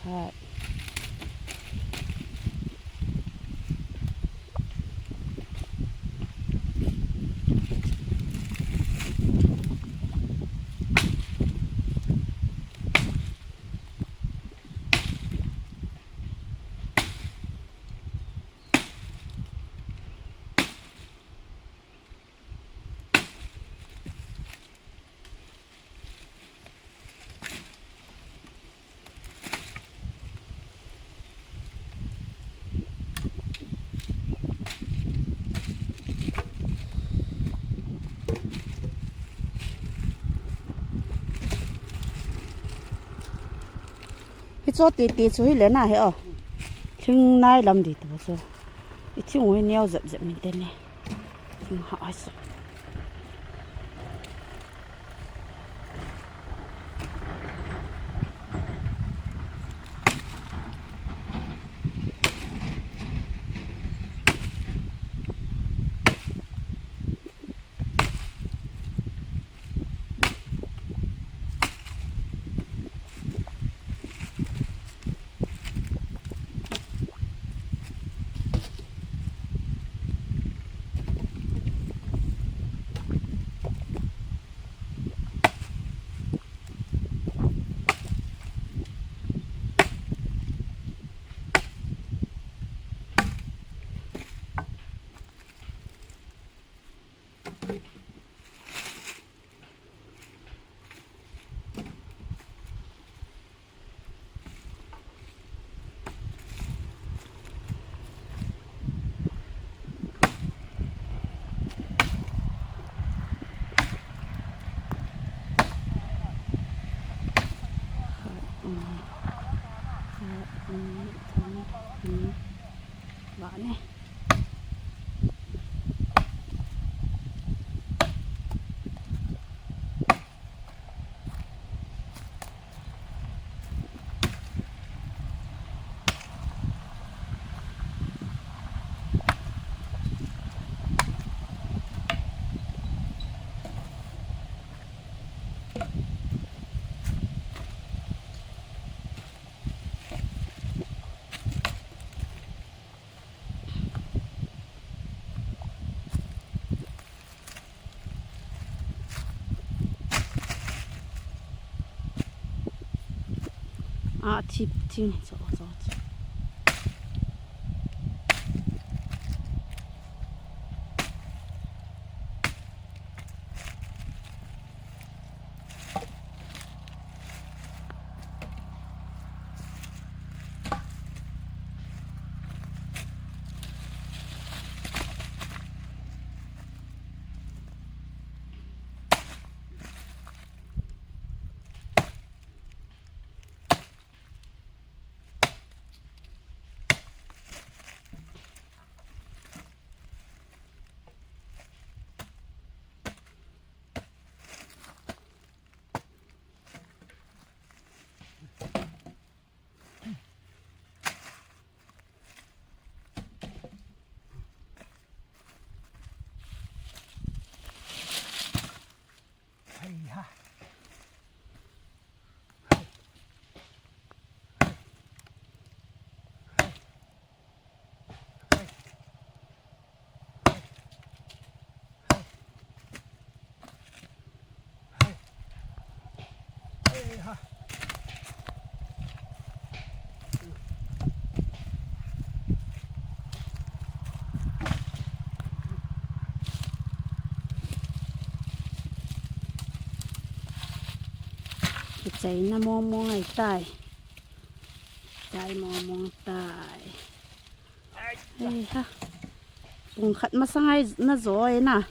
Hai. Hicho titi chu hile na he o. Thing nai lam di tu chu. I thing u hi neo jep jep min te ne. Thing ha ai sa. Vah ne. A, thip thing, cho, cho, cho. Ai, na mong mong ai tai. Tai mong mong tai. Ai ha. Pung khat masang ai na zo ai na.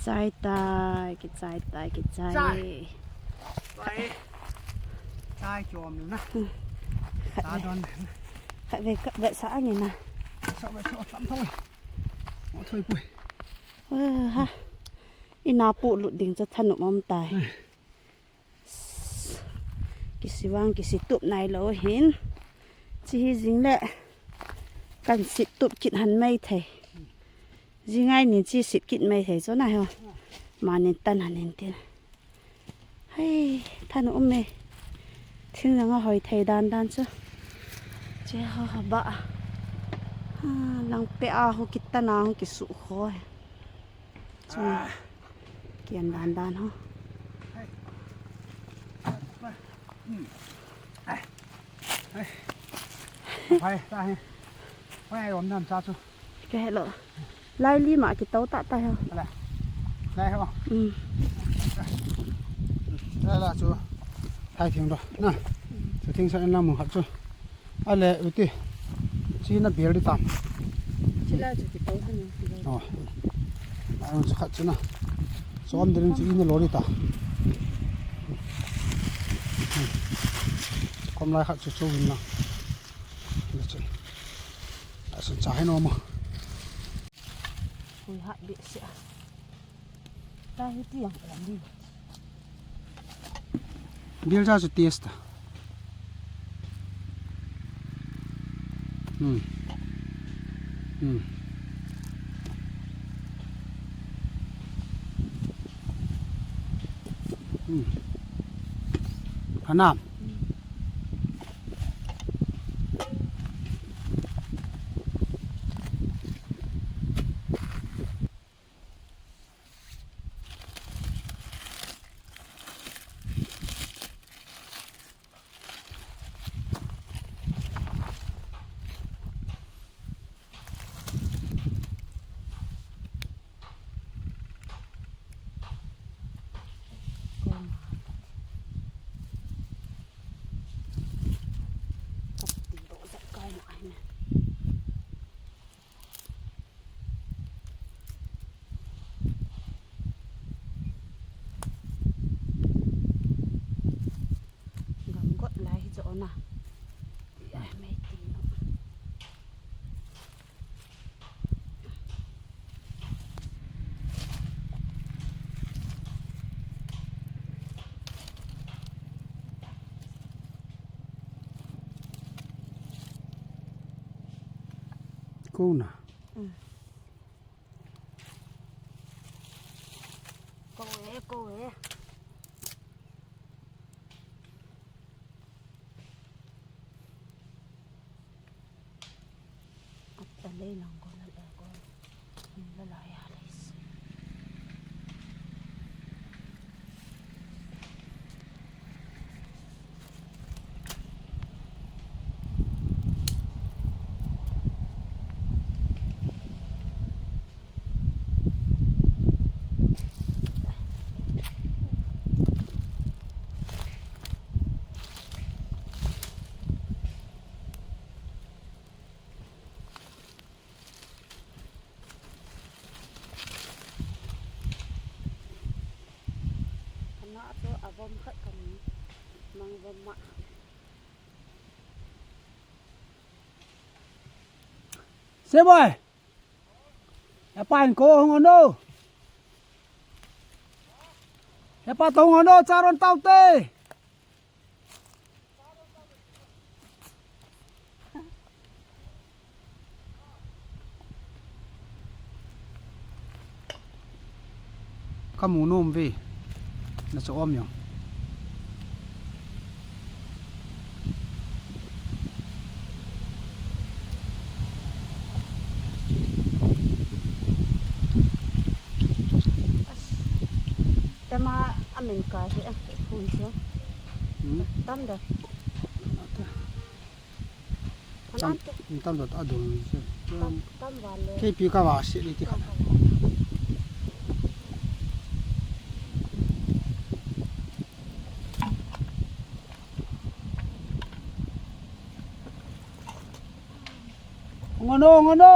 Kichai tai, kichai tai, kichai. Chai. Chai. Chai chom na. Hmm. Khat ve. Sa don. Khat ve, khat ve sa angin na. Sa ve sa tam thoi. Mo thoi pui. Wa ha. Ina pu lut ding cha thanop um tai. Ai. Kisi vang, kisi tup nai lou hin. Chi hi jing le. Kan sit tup kit han mai thei. Jing ai nin chi sit kit mai thei chu na ho. Manin tan han hin tin. Hei, thanop um e. Thinglhang a hoi thei dan dan chu. Che ha ha ba. Ha, lang pe a ho kit ta na ho kisu kho. Chung. Kian dan dan ho. Phai, ta hi. Phai, om nam cha chu. Ka he lo. Lai li ma ki tau ta ta ho. Ala. Lai ho. Um. Lai la chu. Thai thing do. Na. Chu thing sa en la mu khat chu. Ale, uti. Chi na bel di tam. Chi la chu ki tau han ki lo. Oh. Ai, chu khat chu na. Chu om din chu ina lo di ta. Kom lai khat chu chu win na. Ni chu. A sun cha hai no mo. Hui ha bi se. Ta hi ti yang om di. Bil ja chu test ta. Hmm. Hmm. Hmm. Phanam. Gam got lai hi chu ona. Ai, mai ti no. Ko na. Ko e, ko e. At talay lang ko na lang ko. Ang lalaya, guys. Ana chu avom khat kamu mang vom ma. Sebai. Hepa in ko hung ano. Hepa to hung ano, charon tau te. Kamu nom ve. Na chu om jong. Ma amin ka hi a pun chu. Hmm? Tam da. Tam, tam da ta dong chu. Tam, tam va le. Kei pi ka va si ni ti kha. Ngono, ngono.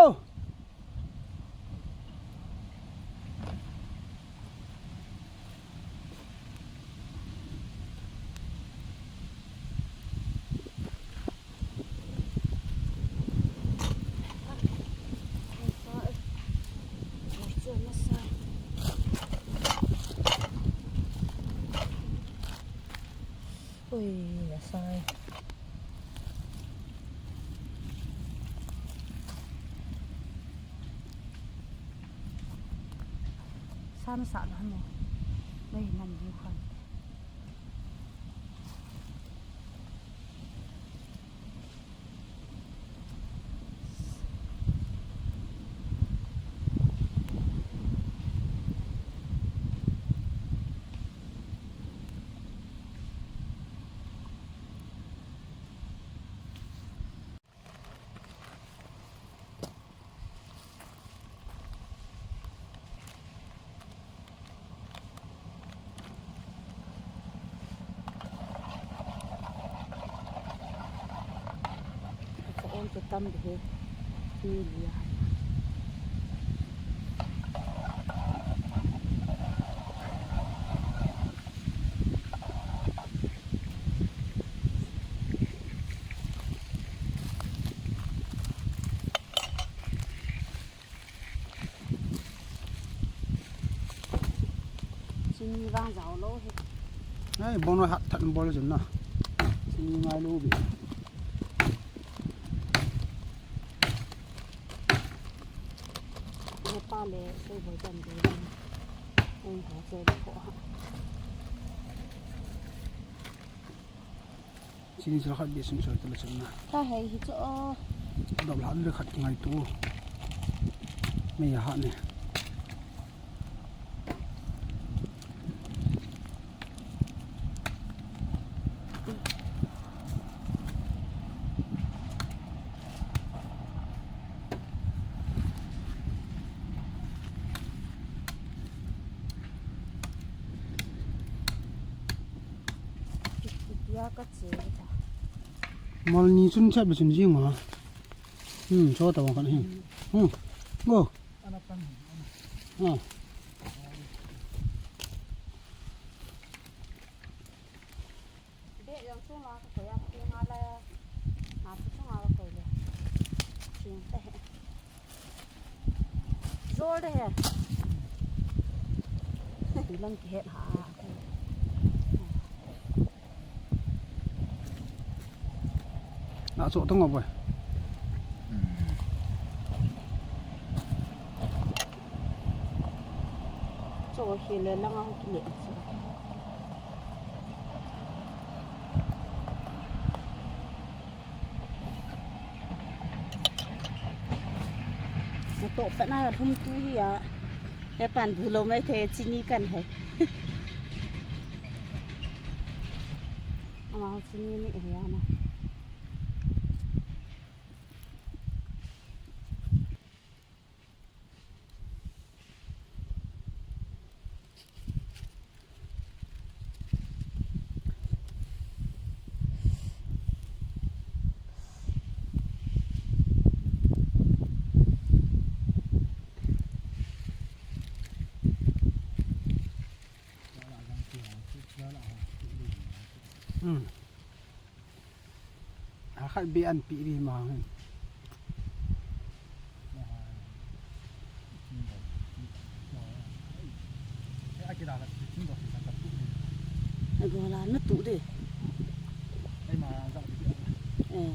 Ui, asai. San sa la mo. Nei nan di khan. Ka on ka tam de he. Ni lia. Chini vang jao lou hi. Ai, bon hat than bol jin na. Chini ngai lou bi. Ne pa le, sei boi tan di. Ong ha che ko ha. Chini sila khat bia sum soi tala chun na. Ka hei hi chu o. Dop la le khat ngai tu. Mei ha ne. Tia ka che ta. Mol ni chun chap le chun jing ma. Hmm, cho ta wa kan hin. Hmm. Go. Ana pan. Ah. Be yang chung la ka ko ya, pe nga la. Na chu chung la ka ko le. Ching te. Jol de he. Lang ki het ha. Na cho tong boy. Cho hi le lang a ki le. Natoh pat na lhum tu hi a. He pan bu lou mai the chini kan he. Ama chini ni he ana. Hmm. A khat be an pi ri ma hin. A gola na tu de. Eh.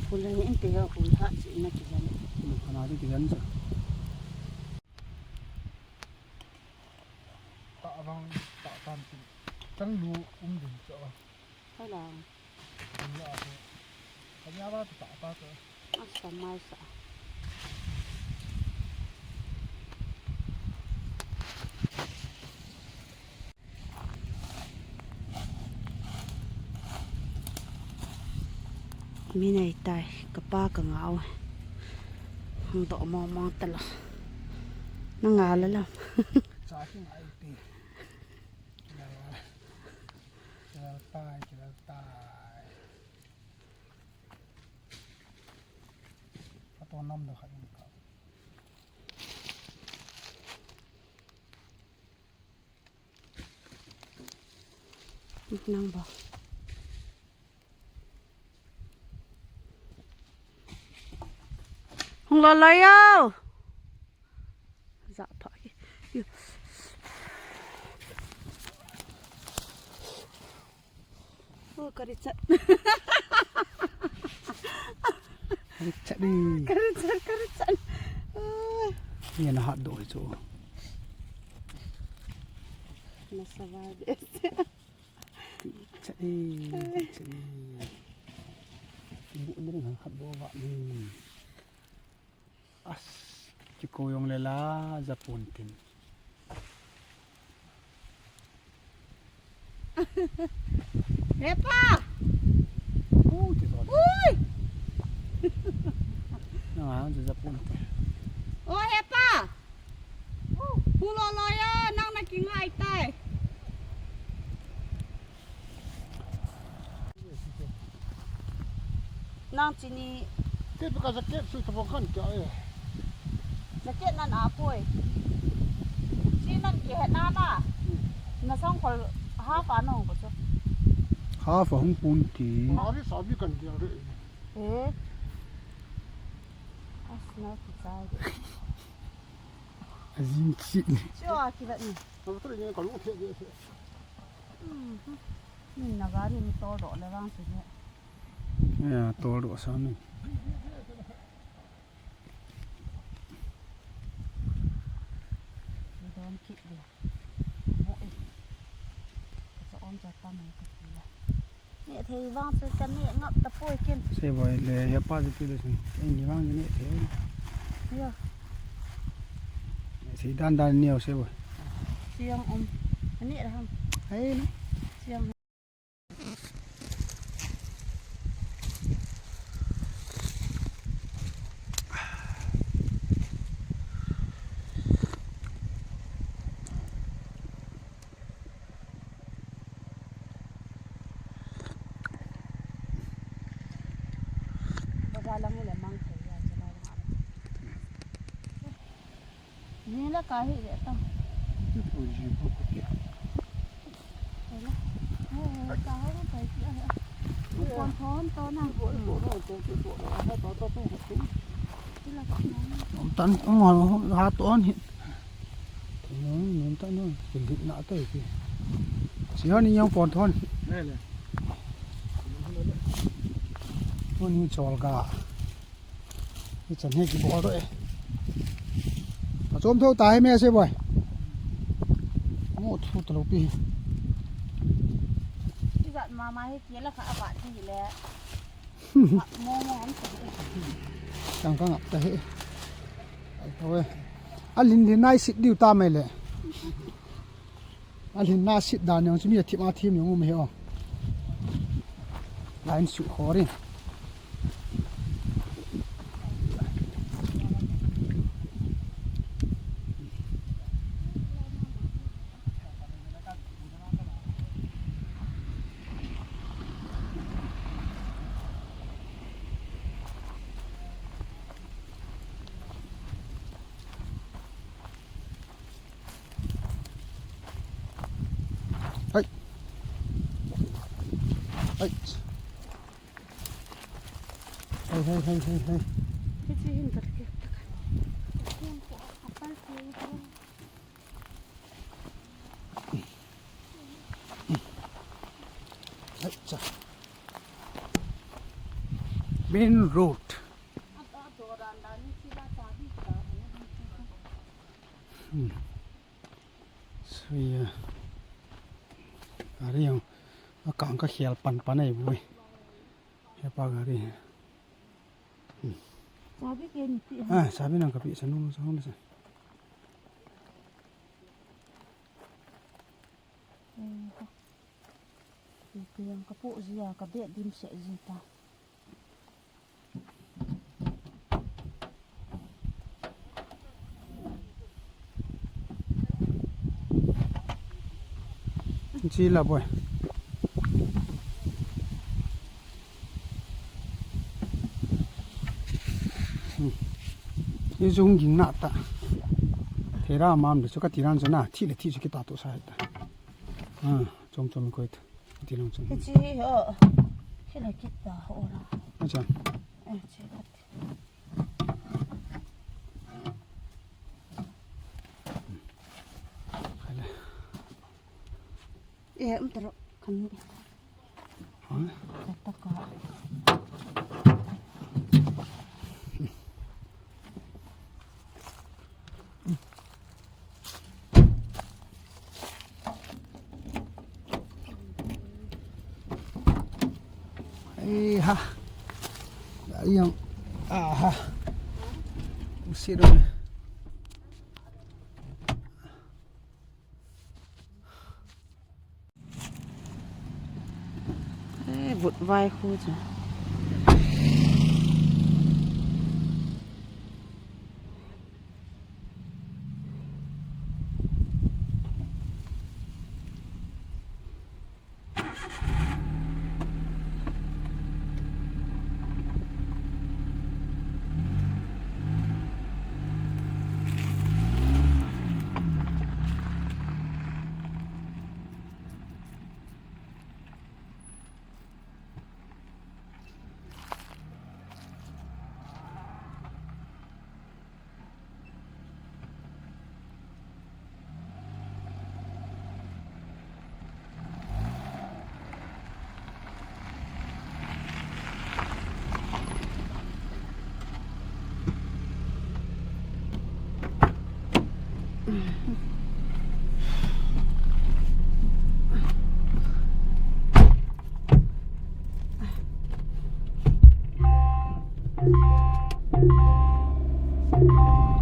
Phul le inte ho phul ha chi na kijan. Hmm, kana de kijan sa. Ta vang, ta tan tin. Chang lu um din cha. Hello. Din la ko. Kanya ba ta ta ko. Asa mai sa. Mi nei tai, kapa ka ngau. Hung doh mong mong ta lo. Na nga la lam. Cha ki ngai pi. Kilal tai, kilal tai. Ka to nam do kha in ka. Nang ba. Hung lo lo yo. Za pha ki. Yo. Oh, ka ri chat. Ka ri chat di. Ka ri chat, ka ri chat. Oh. Ni na hat do chu. Na sa va de. Ka ri chat di, ka ri chat di. Bu ni ring hat do va ni. As, ki ko yong le la, Japun tin. Hepa! Ui, ti to. Ui! Na, Japun tin. O, Hepa! Hu lo lo ya, nang na ki ngai tai. Nang chini. Te pe ka jacket sui tabang khan kya e. Jacket nan a poi. Si nan ki he na na. Na sang khol half a nong ko chu. Half a hung pun ti. Ari sabi kan dia re. Eh. As na ki chai. A jing chih ni. Chu a kivet ni. Ka tu ni ka lu thei de. Mhm. Min na gari ni tol doh le vang chu ni. Ya, tol doh sa ni. Ni don kit de. Mo e. Sa on cha ta mo ka ti la. Neh thei vang chu ka neh ngap tapoi ken. Sei boi le, Hepa chu ti le sin. Ei ni vang chu neh thei. Yo. Sei dan dan neo sei boi. Siang um. Ani ra ham. Ei na. Siang. Bazaar lang hile mang thei ya, chalai lang. Ni la ka hi le ta. Oi, ji ko ko ke. Hela. He, he, ka ho thei ki a. Kon thon to na. Ko to to to to ha ta ta to. Ti la ka na. Om tan, om ha to on hi. Nom, nom ta no, kin dit na ta ki. Si ho ni yong pon thon. Nei le. Thon ni chol ka. Ni chan he ki bol ro e. A chom tho ta he me se boi. Mo thu ta lo pi. Ki jat ma ma he ki la kha a ba ti le. Mo mo an ta. Chang ka ngap ta he. Ai, tho e. A lin lin nai sit diu ta mai le. A lin na sit dan jong chu mi a thim a thim jong um hi o. Line su khorin. Hai. Hai. Hai, hai, hai, hai, hai. Hichi hin ka ke. Hai, cha. Main road. Hmm. So, yeah. Gari jong akang ka khel pan pan ai boi. Hepa gari. Hmm. Chabi ke ni pi. Ah, chabi nang ka pi sa nung sa hong sa. Eh, ka pi yang ka pu ji ya ka be dim se ji ta. Chi la boi. Hmm. Ni jung ging na ta. Thera mam le chu ka ti ran chu na, thi le thi chu kita to sa ta. Ah, chom chom koi ta. Ti lang chom. Chi ho. Chi le kita ho la. Acha. Eh, chi la. Eh, um, taro, kan. Hah? Tataka. Eh, ha. Yang. Aha. Usi dong. Eh, vut vai khu chu.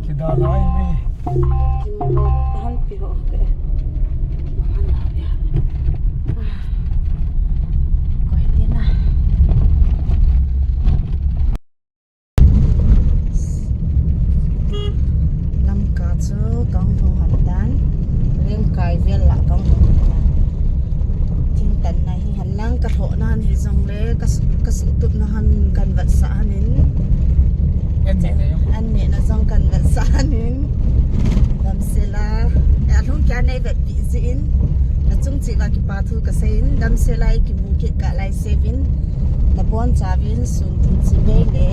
Kidalai mi. Kimlo tahan pi ho ke. Koi tina. Lamka chu kahung lhung ham tan. Lamka vel lah kahung lhung ham tan. Thingtan na hi henlang ka lhoh na hi jongle ka su-, ka suhtup na han kan vetsah hanin. An neh na jong. An neh na jong kan vetsah hanin. Damsel a. Eh, alhung kia nei vetpi jin. Achung cheh uva kipa thu ka seiyin. Damsel a i kimu kit kah lai seuvin. Nabon chauvin sun tin chi bei le.